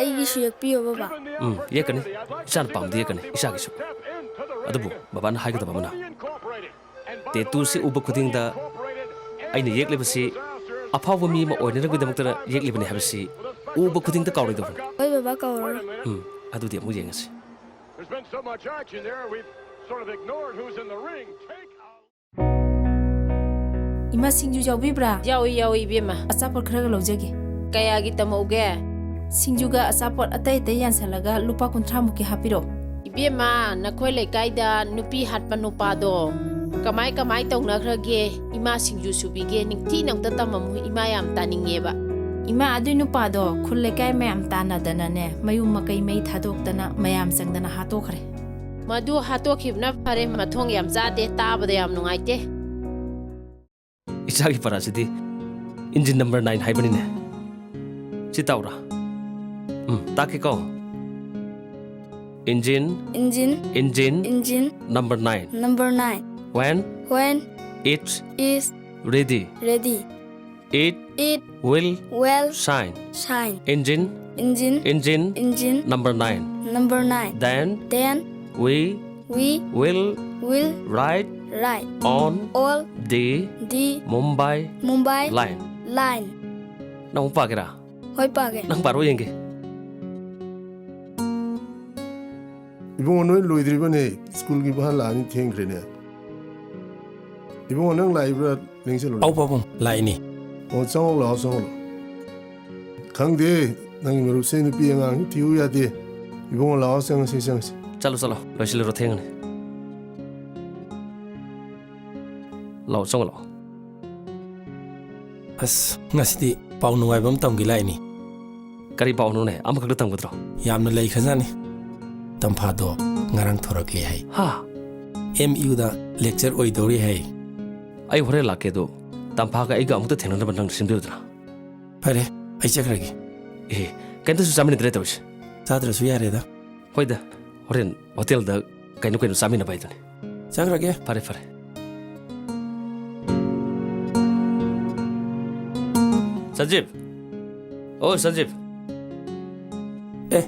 ꯑꯩꯒꯤꯁꯨ ꯌꯦꯛꯄꯤꯌꯣ, ꯕꯕꯥ꯫ ꯎꯝ, ꯌꯦꯛꯀꯅꯤ꯫ ꯏꯆꯥꯅ ꯄꯥꯝꯗꯤ ꯌꯦꯛꯀꯅꯤ, ꯏꯆꯥꯒꯤꯁꯨ꯫ ꯑꯗꯨꯕꯨ ꯕꯕꯥꯅ ꯍꯥꯏꯒꯗꯕ ꯑꯃꯅ, ꯇꯦꯇꯨꯁꯤ ꯎꯕ ꯈꯨꯗꯤꯡꯗ ꯑꯩꯅ ꯌꯦꯛꯂꯤꯕꯁꯤ ꯑꯐꯥꯎꯕ ꯃꯤ ꯑꯃ ꯑꯣꯏꯅꯅꯕꯒꯤꯗꯃꯛꯇ ꯌꯦꯛꯂꯤꯕꯅꯤ ꯍꯥꯏꯕꯁꯤ ꯎꯕ ꯈꯨꯗꯤꯡꯗ ꯀꯥꯎꯔꯣꯏꯗꯕꯅꯤ꯫ ꯍꯣꯏ, ꯕꯕꯥ, ꯀꯥꯎꯔꯔꯣꯏ꯫ ꯎꯝ, ꯑꯗꯨꯗꯤ ꯑꯃꯨꯛ ꯌꯦꯡꯉꯁꯤ꯫ There's been so much action there, we've sort of ignored who's in the ring. Take a ꯏꯃꯥ, ꯁꯤꯡꯖꯨ ꯌꯥꯎꯕꯤꯕ꯭ꯔꯥ? ꯌꯥꯎꯏ, ꯌꯥꯎꯏ, ꯏꯕꯦꯝꯃ꯫ ꯑꯆꯥꯄꯣꯠ ꯈꯔꯒ ꯂꯧꯖꯒꯦ꯫ ꯀꯌꯥꯒꯤ ꯇꯝꯃꯛꯎꯒꯦ? ꯁꯤꯡꯖꯨꯒ ꯑꯆꯥꯄꯣꯠ ꯑꯇꯩ ꯑꯇꯩ ꯌꯥꯟꯁꯜꯂꯒ ꯂꯨꯄꯥ ꯀꯨꯟꯊ꯭ꯔꯥꯃꯨꯛꯀꯤ ꯍꯥꯞꯄꯤꯔꯛꯑꯣ꯫ ꯏꯕꯦꯝꯃ, ꯅꯈꯣꯏ ꯂꯩꯀꯥꯏꯗ ꯅꯨꯄꯤ ꯍꯥꯠꯄ ꯅꯨꯄꯥꯗꯣ ꯀꯃꯥꯏ ꯀꯃꯥꯏ ꯇꯧꯅꯈ꯭ꯔꯒꯦ? ꯏꯃꯥ ꯁꯤꯡꯖꯨ ꯁꯨꯕꯤꯒꯦ, ꯅꯤꯡꯊꯤꯅ ꯑꯝꯇ ꯇꯝꯃꯝꯃꯨ, ꯏꯃꯥ ꯌꯥꯝ ꯇꯥꯅꯤꯡꯉꯦꯕ꯫ ꯏꯃꯥ, ꯑꯗꯨꯏ ꯅꯨꯄꯥꯗꯣ ꯈꯨꯜ ꯂꯩꯀꯥꯏ ꯃꯌꯥꯝ ꯇꯥꯟꯅꯗꯅꯅꯦ, ꯃꯌꯨꯝ ꯃꯀꯩ ꯃꯩ ꯊꯥꯗꯣꯛꯇꯅ ꯃꯌꯥꯝ ꯆꯪꯗꯅ ꯍꯥꯠꯇꯣꯛꯈ꯭ꯔꯦ꯫ ꯃꯗꯨ ꯍꯥꯠꯇꯣꯛꯈꯤꯕꯅ ꯐꯔꯦ, ꯃꯊꯣꯡ ꯌꯥꯝ ꯆꯥꯗꯦ, ꯇꯥꯕꯗ ꯌꯥꯝ ꯅꯨꯡꯉꯥꯏꯇꯦ꯫ ꯏꯆꯥꯒꯤ ꯄꯔꯥꯁꯤꯗꯤ ꯏꯟꯖꯤꯟ ꯅꯝꯕꯔ ꯅꯥꯏꯟ ꯍꯥꯏꯕꯅꯤꯅꯦ꯫ ꯁꯤ ꯇꯥꯎꯔꯥ? ꯎꯝ, ꯇꯥꯛꯀꯦꯀꯣ꯫ Engine, Engine, engine, engine, number nine. Number nine. When When it's is ready, ready, it it will will shine. Shine. Engine, Engine, engine, engine, number nine. Number nine. Then Then we we will will ride ride on all the the Mumbai Mumbai line. Line. ꯅꯪ ꯑꯃꯨꯛ ꯄꯥꯒꯦꯔꯥ? ꯍꯣꯏ, ꯄꯥꯒꯦ꯫ ꯅꯪ ꯄꯥꯔꯣ ꯌꯦꯡꯒꯦ꯫ ꯏꯕꯨꯡꯉꯣ, ꯅꯣꯏ ꯂꯣꯏꯗ꯭ꯔꯤꯕꯅꯦ꯫ ꯁ꯭ꯀꯨꯜꯒꯤ ꯚꯥꯔ ꯂꯥꯛꯑꯅꯤ, ꯊꯦꯡꯈ꯭ꯔꯦꯅꯦ꯫ ꯏꯕꯨꯡꯉꯣ, ꯅꯪ ꯂꯥꯛꯏꯕ꯭ꯔꯥ? ꯂꯦꯡꯁꯜꯂꯨ꯫ ꯑꯧ ꯄꯥꯕꯨꯡ, ꯂꯥꯛꯏꯅꯤ꯫ ꯑꯣ, ꯆꯪꯉꯛꯑꯣ ꯂꯥꯛꯑꯣ, ꯆꯪꯉꯛꯑꯣ ꯂꯥꯛꯑꯣ꯫ ꯈꯪꯗꯦ, ꯅꯪꯒꯤ ꯃꯔꯨꯞꯁꯦ ꯅꯨꯄꯤ ꯑꯉꯥꯡꯁꯤ ꯊꯤꯌꯨ ꯌꯥꯗꯦ꯫ ꯏꯕꯨꯡꯉꯣ, ꯂꯥꯛꯑꯣ, ꯆꯪꯉꯁꯤ, ꯆꯪꯉꯁꯤ꯫ ꯆꯠꯂꯣ, ꯆꯠꯂꯣ, ꯂꯣꯏꯁꯤꯜꯂꯨꯔꯣ, ꯊꯦꯡꯉꯅꯤ꯫ ꯂꯥꯛꯑꯣ, ꯆꯪꯉꯣ, ꯂꯥꯛꯑꯣ꯫ ꯑꯁ, ꯉꯁꯤꯗꯤ ꯄꯥꯎ ꯅꯨꯡꯉꯥꯏꯕ ꯑꯃ ꯇꯝꯒꯦ ꯂꯥꯛꯏꯅꯤ꯫ ꯀꯔꯤ ꯄꯥꯎꯅꯣꯅꯦ? ꯑꯃꯈꯛꯇ ꯇꯝꯒꯗ꯭ꯔꯣ? ꯌꯥꯝꯅ ꯂꯩꯈ꯭ꯔꯖꯥꯠꯅꯤ꯫ ꯇꯝꯐꯥꯗꯣ ꯉꯔꯥꯡ ꯊꯣꯔꯛꯂꯦ ꯍꯥꯏ꯫ ꯍꯥ? ꯑꯦꯝ ꯌꯨꯗ ꯂꯦꯛꯆꯔ ꯑꯣꯏꯗꯧꯔꯤ ꯍꯥꯏ꯫ ꯑꯩ ꯍꯣꯔꯦꯟ ꯂꯥꯛꯀꯦ, ꯑꯗꯣ ꯇꯝꯐꯥꯒ ꯑꯩꯒ ꯑꯃꯨꯛꯇ ꯊꯦꯡꯅꯅꯕ ꯅꯪ ꯁꯤꯟꯕꯤꯌꯨꯗꯅ꯫ ꯐꯔꯦ, ꯑꯩ ꯆꯠꯈ꯭ꯔꯒꯦ꯫ ꯑꯦ, ꯀꯩꯝꯇꯁꯨ ꯆꯥꯃꯤꯟꯅꯗ꯭ꯔꯦ ꯇꯧꯔꯤꯁꯦ꯫ ꯆꯥꯗ꯭ꯔꯁꯨ ꯌꯥꯔꯦꯗ꯫ ꯍꯣꯏꯗ, ꯍꯣꯔꯦꯟ ꯍꯣꯇꯦꯜꯗ ꯀꯩꯅꯣ ꯀꯩꯅꯣ ꯆꯥꯃꯤꯟꯅꯕ ꯍꯥꯏꯗꯨꯅꯤ꯫ ꯆꯠꯈ꯭ꯔꯒꯦ꯫ ꯐꯔꯦ, ꯐꯔꯦ꯫ ꯁꯟꯖꯤꯞ! ꯑꯣ, ꯁꯟꯖꯤꯞ! ꯑꯦ꯫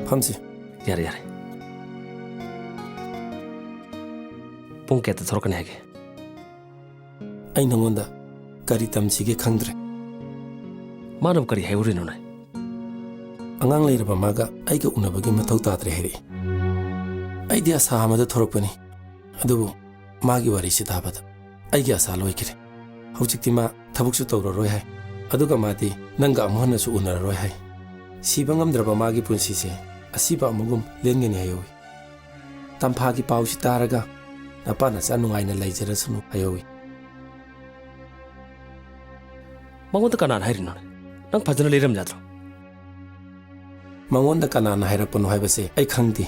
ꯐꯝꯁꯤ꯫ ꯌꯥꯔꯦ, ꯌꯥꯔꯦ꯫ ꯄꯨꯡ ꯀꯌꯥꯗ ꯊꯣꯔꯛꯀꯅꯤ ꯍꯥꯏꯒꯦ? ꯑꯩ ꯅꯉꯣꯟꯗ ꯀꯔꯤ ꯇꯝꯁꯤꯒꯦ ꯈꯪꯗ꯭ꯔꯦ꯫ ꯃꯥꯅꯕꯨ ꯀꯔꯤ ꯍꯥꯏꯍꯧꯔꯤꯅꯣꯅꯦ? ꯑꯉꯥꯡ ꯂꯩꯔꯕ ꯃꯥꯒ ꯑꯩꯒ ꯎꯅꯕꯒꯤ ꯃꯊꯧ ꯇꯥꯗ꯭ꯔꯦ ꯍꯥꯏꯔꯛꯏ꯫ ꯑꯩꯗꯤ ꯑꯁꯥ ꯑꯃꯗ ꯊꯣꯔꯛꯄꯅꯤ, ꯑꯗꯨꯕꯨ ꯃꯥꯒꯤ ꯋꯥꯔꯤꯁꯤ ꯇꯥꯕꯗ ꯑꯩꯒꯤ ꯑꯁꯥ ꯂꯣꯏꯈ꯭ꯔꯦ꯫ ꯍꯧꯖꯤꯛꯇꯤ ꯃꯥ ꯊꯕꯛꯁꯨ ꯇꯧꯔꯔꯣꯏ ꯍꯥꯏ, ꯑꯗꯨꯒ ꯃꯥꯗꯤ ꯅꯪꯒ ꯑꯃꯨꯛ ꯍꯟꯅꯁꯨ ꯎꯅꯔꯔꯣꯏ ꯍꯥꯏ꯫ ꯁꯤꯕ ꯉꯝꯗ꯭ꯔꯕ ꯃꯥꯒꯤ ꯄꯨꯟꯁꯤꯁꯦ ꯑꯁꯤꯕ ꯑꯃꯒꯨꯝ ꯂꯦꯟꯒꯅꯤ ꯍꯥꯏꯍꯧꯏ꯫ ꯇꯝꯐꯥꯒꯤ ꯄꯥꯎꯁꯤ ꯇꯥꯔꯒ ꯅꯄꯥ ꯅꯆꯥ ꯅꯨꯡꯉꯥꯏꯅ ꯂꯩꯖꯔꯁꯅꯨ ꯍꯥꯏꯍꯧꯏ꯫ ꯃꯉꯣꯟꯗ ꯀꯅꯥꯅ ꯍꯥꯏꯔꯤꯅꯣ? ꯅꯪ ꯐꯖꯅ ꯂꯩꯔꯝ ꯌꯥꯗ꯭ꯔꯣ? ꯃꯉꯣꯟꯗ ꯀꯅꯥꯅ ꯍꯥꯏꯔꯛꯄꯅꯣ ꯍꯥꯏꯕꯁꯦ ꯑꯩ ꯈꯪꯗꯦ꯫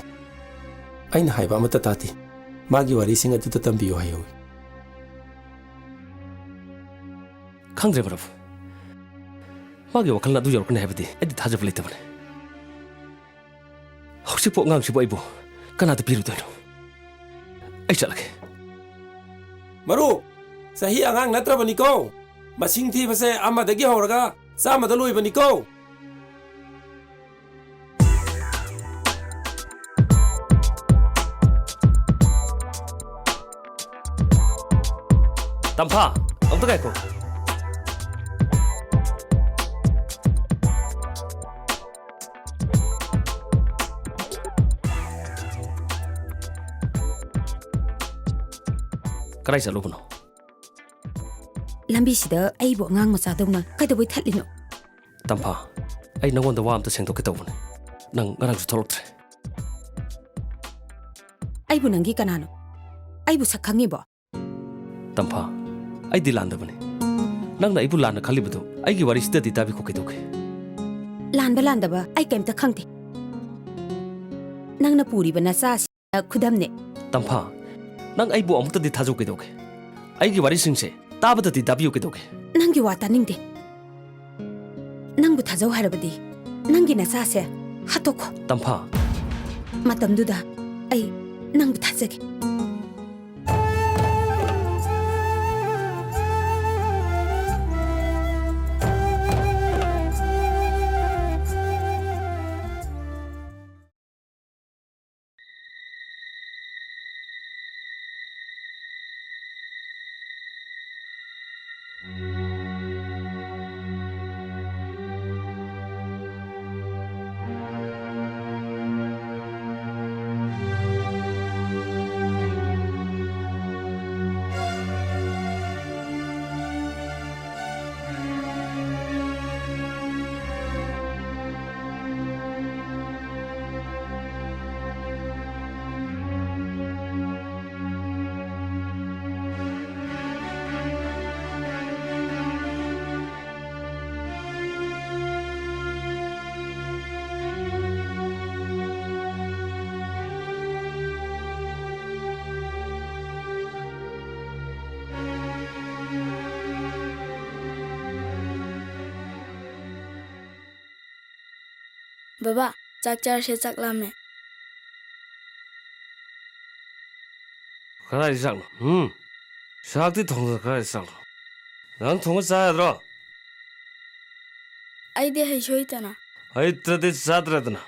ꯑꯩꯅ ꯍꯥꯏꯕ ꯑꯃꯠꯇ ꯇꯥꯗꯦ꯫ ꯃꯥꯒꯤ ꯋꯥꯔꯤꯁꯤꯡ ꯑꯗꯨꯗ ꯇꯝꯕꯤꯌꯨ ꯍꯥꯏꯍꯧꯏ꯫ ꯈꯪꯗ꯭ꯔꯦ ꯃꯔꯨꯞ, ꯃꯥꯒꯤ ꯋꯥꯈꯜꯅ ꯑꯗꯨ ꯌꯧꯔꯛꯀꯅꯤ ꯍꯥꯏꯕꯗꯤ ꯑꯩꯗꯤ ꯊꯥꯖꯕ ꯂꯩꯇꯕꯅꯤ꯫ ꯍꯧꯖꯤꯛꯄꯨ ꯑꯉꯥꯡꯁꯤꯕꯨ ꯑꯩꯕꯨ ꯀꯅꯥꯗ ꯄꯤꯔꯨꯗꯣꯏꯅꯣ? ꯑꯩ ꯆꯠꯂꯒꯦ꯫ ꯃꯔꯨꯞ, ꯆꯍꯤ ꯑꯉꯥꯡ ꯅꯠꯇ꯭ꯔꯕꯅꯤꯀꯣ꯫ ꯃꯁꯤꯡ ꯊꯤꯕꯁꯦ ꯑꯃꯗꯒꯤ ꯍꯧꯔꯒ ꯆꯥꯝꯃꯗ ꯂꯣꯏꯕꯅꯤꯀꯣ꯫ ꯇꯝꯐꯥ, ꯑꯝꯇ ꯉꯥꯏꯈꯣ꯫ ꯀꯗꯥꯏ ꯆꯠꯂꯨꯕꯅꯣ? ꯂꯝꯕꯤꯁꯤꯗ ꯑꯩꯕꯨ ꯑꯉꯥꯡ ꯃꯆꯥꯗꯧꯅ ꯀꯩꯗꯧꯕꯩ ꯊꯠꯂꯤꯅꯣ? ꯇꯝꯐꯥ, ꯑꯩ ꯅꯉꯣꯟꯗ ꯋꯥ ꯑꯝꯇ ꯁꯦꯡꯗꯣꯛꯀꯦ ꯇꯧꯕꯅꯦ꯫ ꯅꯪ ꯉꯔꯥꯡꯁꯨ ꯊꯣꯛꯂꯛꯇ꯭ꯔꯦ꯫ ꯑꯩꯕꯨ ꯅꯪꯒꯤ ꯀꯅꯥꯅꯣ? ꯑꯩꯕꯨ ꯁꯛ ꯈꯪꯉꯤꯕꯣ? ꯇꯝꯐꯥ, ꯑꯩꯗꯤ ꯂꯥꯟꯗꯕꯅꯤ꯫ ꯅꯪꯅ ꯑꯩꯕꯨ ꯂꯥꯟꯅ ꯈꯜꯂꯤꯕꯗꯨ ꯑꯩꯒꯤ ꯋꯥꯔꯤꯁꯤꯗꯗꯤ ꯇꯥꯕꯤꯈꯣ ꯀꯩꯗꯧꯒꯦ? ꯂꯥꯟꯕ ꯂꯥꯟꯗꯕ ꯑꯩ ꯀꯩꯝꯇ ꯈꯪꯗꯦ꯫ ꯅꯪꯅ ꯄꯨꯔꯤꯕ ꯅꯆꯥꯁꯤ ꯈꯨꯗꯝꯅꯦ꯫ ꯇꯝꯐꯥ, ꯅꯪ ꯑꯩꯕꯨ ꯑꯃꯨꯛꯇꯗꯤ ꯊꯥꯖꯧ ꯀꯩꯗꯧꯒꯦ? ꯑꯩꯒꯤ ꯋꯥꯔꯤꯁꯤꯡꯁꯦ ꯇꯥꯕꯗꯗꯤ ꯇꯥꯕꯤꯌꯨ ꯀꯩꯗꯧꯒꯦ? ꯅꯪꯒꯤ ꯋꯥ ꯇꯥꯅꯤꯡꯗꯦ꯫ ꯅꯪꯕꯨ ꯊꯥꯖꯧ ꯍꯥꯏꯔꯕꯗꯤ ꯅꯪꯒꯤ ꯅꯆꯥꯁꯦ ꯍꯥꯠꯇꯣꯛꯈꯣ꯫ ꯇꯝꯐꯥ꯫ ꯃꯇꯝꯗꯨꯗ ꯑꯩ ꯅꯪꯕꯨ ꯊꯥꯖꯒꯦ꯫ ꯕꯕꯥ, ꯆꯥꯛ ꯆꯥꯔꯁꯦ, ꯆꯥꯛ ꯂꯥꯝꯃꯦ꯫ ꯀꯗꯥꯏꯗ ꯆꯥꯛꯅꯣ? ꯎꯝ? ꯆꯥꯛꯇꯤ ꯊꯣꯡꯗꯅ ꯀꯗꯥꯏꯗ ꯆꯥꯛꯅꯣ? ꯅꯪ ꯊꯣꯡꯉ ꯆꯥ ꯌꯥꯗ꯭ꯔꯣ? ꯑꯩꯗꯤ ꯍꯩꯁꯨ ꯍꯩꯇꯅ꯫ ꯍꯩꯇ꯭ꯔꯗꯤ ꯆꯥꯗ꯭ꯔꯦꯗꯅ꯫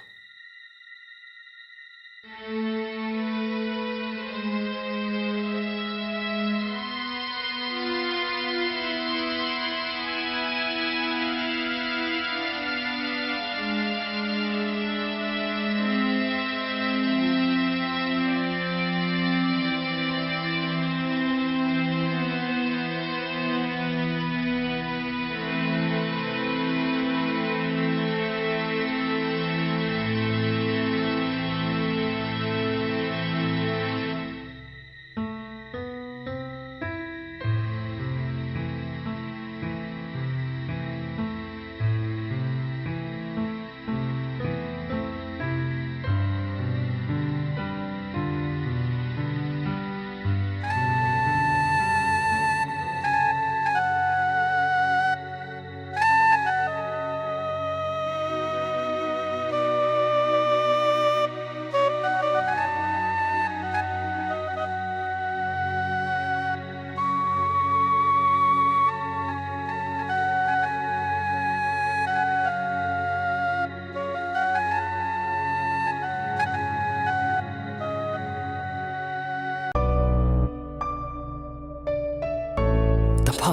ꯇꯝꯐꯥ꯫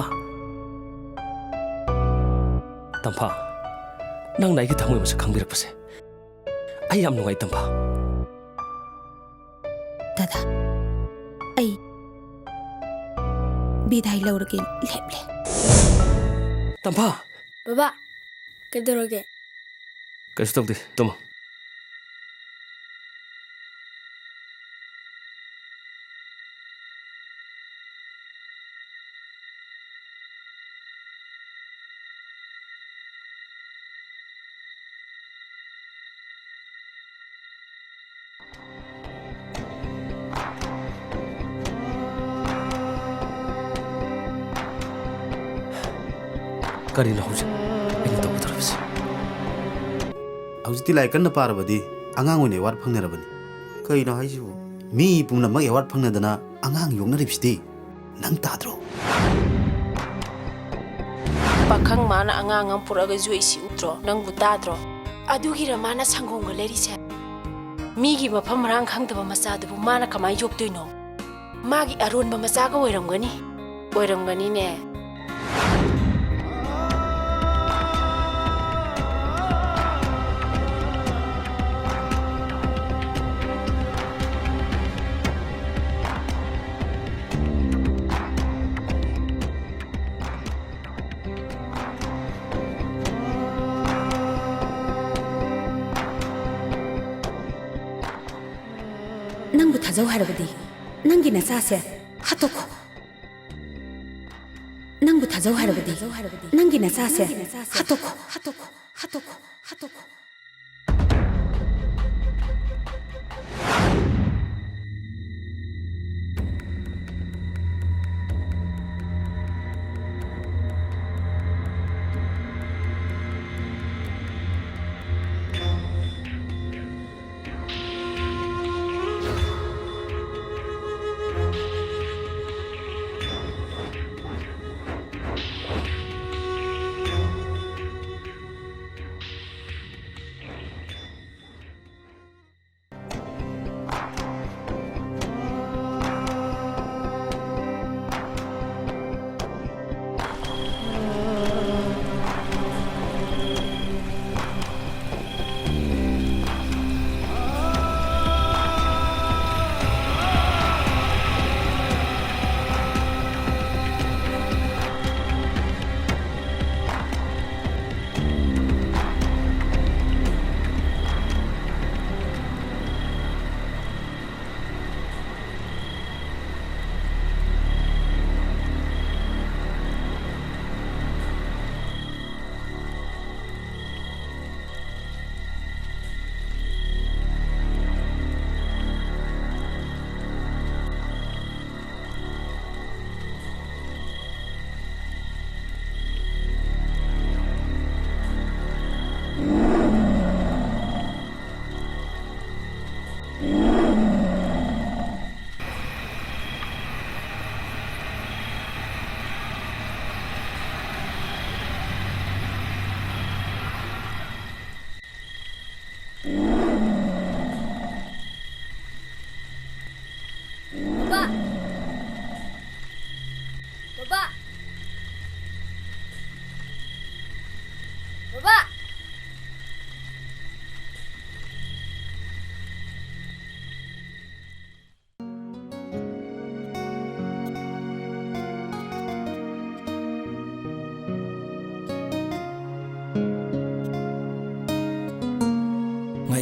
ꯇꯝꯐꯥ, ꯅꯪꯅ ꯑꯩꯒꯤ ꯊꯃꯣꯏ ꯃꯁꯛ ꯈꯪꯕꯤꯔꯛꯄꯁꯦ ꯑꯩ ꯌꯥꯝ ꯅꯨꯡꯉꯥꯏ, ꯇꯝꯐꯥ꯫ ꯗꯥꯗꯥ, ꯑꯩ ꯕꯤꯗꯥꯏ ꯂꯧꯔꯒꯦ, ꯂꯦꯞꯂꯦ꯫ ꯇꯝꯐꯥ! ꯕꯕꯥ, ꯀꯩꯗꯧꯔꯒꯦ? ꯀꯩꯁꯨ ꯇꯧꯗꯦ, ꯇꯨꯝꯃꯣ꯫ ꯀꯔꯤꯅꯣ ꯍꯧꯖꯤꯛ ꯑꯩꯅ ꯇꯧꯒꯗꯧꯔꯤꯕꯁꯤ? ꯍꯧꯖꯤꯛꯇꯤ ꯂꯥꯏꯔꯤꯛ ꯀꯟꯅ ꯄꯥꯔꯕꯗꯤ ꯑꯉꯥꯡ ꯑꯣꯏꯅ ꯑꯦꯋꯥꯔꯗ ꯐꯪꯅꯔꯕꯅꯤ꯫ ꯀꯩꯅꯣ ꯍꯥꯏꯁꯤꯕꯨ? ꯃꯤ ꯄꯨꯝꯅꯃꯛ ꯑꯦꯋꯥꯔꯗ ꯐꯪꯅꯗꯅ ꯑꯉꯥꯡ ꯌꯣꯛꯅꯔꯤꯕꯁꯤꯗꯤ ꯅꯪ ꯇꯥꯗ꯭ꯔꯣ? ꯄꯥꯈꯪ ꯃꯥꯅ ꯑꯉꯥꯡ ꯑꯃ ꯄꯨꯔꯛꯑꯒ ꯌꯣꯛꯏꯁꯤ ꯎꯗ꯭ꯔꯣ? ꯅꯪꯕꯨ ꯇꯥꯗ꯭ꯔꯣ? ꯑꯗꯨꯒꯤꯔ ꯃꯥꯅ ꯁꯪꯒꯣꯝꯒ ꯂꯩꯔꯤꯁꯦ? ꯃꯤꯒꯤ ꯃꯐꯝ ꯃꯔꯥꯡ ꯈꯪꯗꯕ ꯃꯆꯥꯗꯨꯕꯨ ꯃꯥꯅ ꯀꯃꯥꯏꯅ ꯌꯣꯛꯇꯣꯏꯅꯣ? ꯃꯥꯒꯤ ꯑꯔꯣꯟꯕ ꯃꯆꯥꯒ ꯑꯣꯏꯔꯝꯒꯅꯤ꯫ ꯑꯣꯏꯔꯝꯒꯅꯤꯅꯦ꯫ ꯅꯪꯕꯨ ꯊꯥꯖꯧ ꯍꯥꯏꯔꯕꯗꯤ ꯅꯪꯒꯤ ꯅꯆꯥꯁꯦ ꯍꯥꯠꯇꯣꯛꯈꯣ꯫ ꯅꯪꯕꯨ ꯊꯥꯖꯧ ꯍꯥꯏꯔꯕꯗꯤ ꯅꯪꯒꯤ ꯅꯆꯥꯁꯦ ꯍꯥꯠꯇꯣꯛꯈꯣ, ꯍꯥꯠꯇꯣꯛꯈꯣ, ꯍꯥꯠꯇꯣꯛꯈꯣ, ꯍꯥꯠꯇꯣꯛꯈꯣ꯫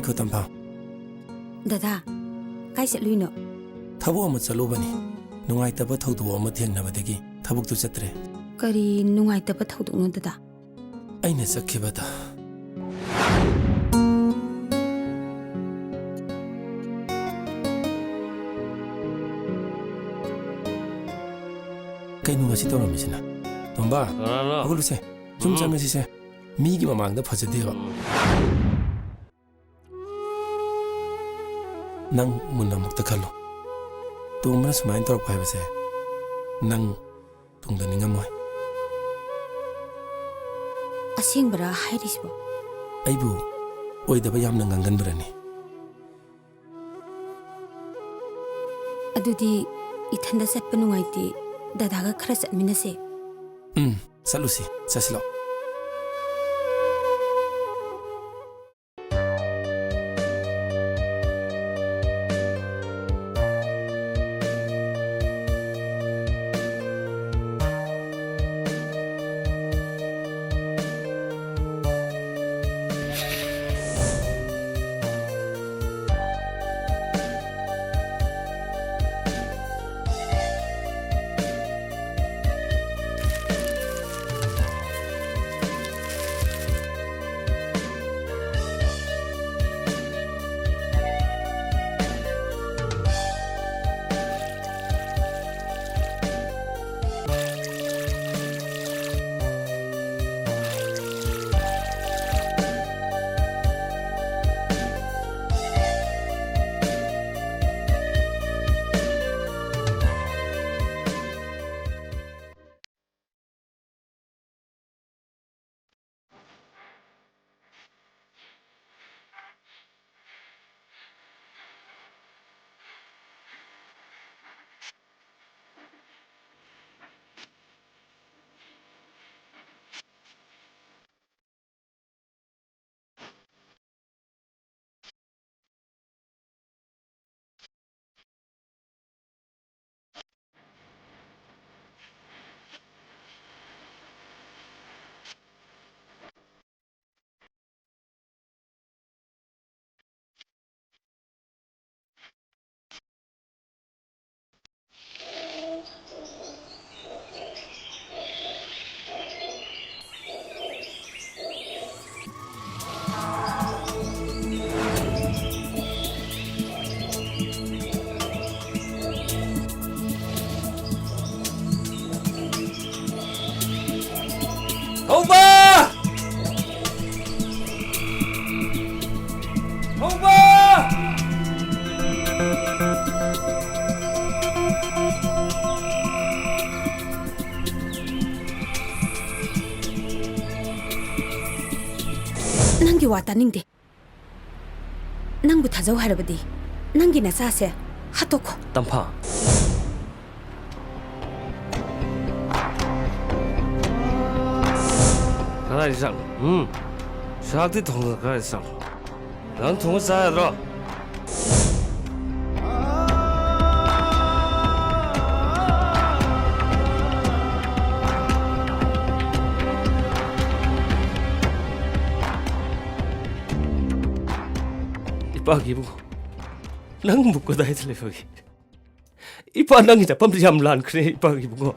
ꯒꯧꯇꯝꯐꯝ꯫ ꯗꯗꯥ, ꯀꯥꯏ ꯆꯠꯂꯨꯏꯅꯣ? ꯊꯕꯛ ꯑꯃ ꯆꯠꯂꯨꯕꯅꯤ꯫ ꯅꯨꯡꯉꯥꯏꯇꯕ ꯊꯧꯗꯣꯛ ꯑꯃ ꯊꯦꯡꯅꯕꯗꯒꯤ ꯊꯕꯛꯇꯨ ꯆꯠꯇ꯭ꯔꯦ꯫ ꯀꯔꯤ ꯅꯨꯡꯉꯥꯏꯇꯕ ꯊꯧꯗꯣꯛꯅꯣ, ꯗꯗꯥ? ꯑꯩꯅ ꯆꯠꯈꯤꯕꯗ꯫ ꯀꯩꯅꯣ ꯉꯁꯤ ꯇꯧꯔꯝꯃꯤꯁꯤꯅ? ꯇꯣꯝꯕ, ꯀꯅꯥꯅꯣ? ꯍꯧꯒꯠꯂꯨꯁꯦ꯫ ꯁꯨꯝ ꯎꯝ꯫ ꯆꯪꯉꯁꯤꯁꯦ꯫ ꯃꯤꯒꯤ ꯃꯃꯥꯡꯗ ꯐꯖꯗꯦꯕ꯫ ꯎꯝ꯫ ꯅꯪ ꯃꯨꯟꯅ ꯑꯃꯨꯛꯇ ꯈꯜꯂꯣ꯫ ꯇꯣꯝꯕꯅ ꯁꯨꯃꯥꯏꯅ ꯇꯧꯔꯛꯄ ꯍꯥꯏꯕꯁꯦ ꯅꯪ ꯇꯨꯡꯗ ꯅꯤꯡꯉꯝꯃꯣꯏ꯫ ꯑꯁꯦꯡꯕꯔꯥ ꯍꯥꯏꯔꯤꯁꯤꯕꯣ? ꯑꯩꯕꯨ ꯑꯣꯏꯗꯕ ꯌꯥꯝꯅ ꯉꯥꯡꯒꯟꯕ꯭ꯔꯅꯦ? ꯑꯗꯨꯗꯤ ꯏꯊꯟꯗ ꯆꯠꯄ ꯅꯨꯡꯉꯥꯏꯇꯦ, ꯗꯗꯥꯒ ꯈꯔ ꯆꯠꯃꯤꯟꯅꯁꯦ꯫ ꯎꯝ, ꯆꯠꯂꯨꯁꯤ, ꯆꯠꯁꯤꯂꯣ꯫ ꯍꯧꯕ! ꯍꯧꯕ! ꯅꯪꯒꯤ ꯋꯥ ꯇꯥꯅꯤꯡꯗꯦ꯫ ꯅꯪꯕꯨ ꯊꯥꯖꯧ ꯍꯥꯏꯔꯕꯗꯤ ꯅꯪꯒꯤ ꯅꯆꯥꯁꯦ ꯍꯥꯠꯇꯣꯛꯈꯣ꯫ ꯇꯝꯐꯥ꯫ ꯀꯗꯥꯏꯗ ꯆꯠꯂꯣ? ꯎꯝ? ꯁꯥꯛꯇꯤ ꯊꯣꯡꯗꯅ ꯀꯗꯥꯏꯗ ꯆꯠꯂꯣ? ꯅꯪ ꯊꯣꯡꯉ ꯆꯥ ꯌꯥꯗ꯭ꯔꯣ? ꯏꯄꯥꯒꯤ ꯏꯕꯨꯡꯉꯣ, ꯅꯪꯕꯨ ꯀꯗꯥꯏꯗ ꯂꯩꯕꯒꯦ? ꯏꯄꯥ, ꯅꯪꯒꯤ ꯆꯠꯐꯝꯁꯤ ꯌꯥꯝ ꯂꯥꯟꯈ꯭ꯔꯦ, ꯏꯄꯥꯒꯤ ꯏꯕꯨꯡꯉꯣ꯫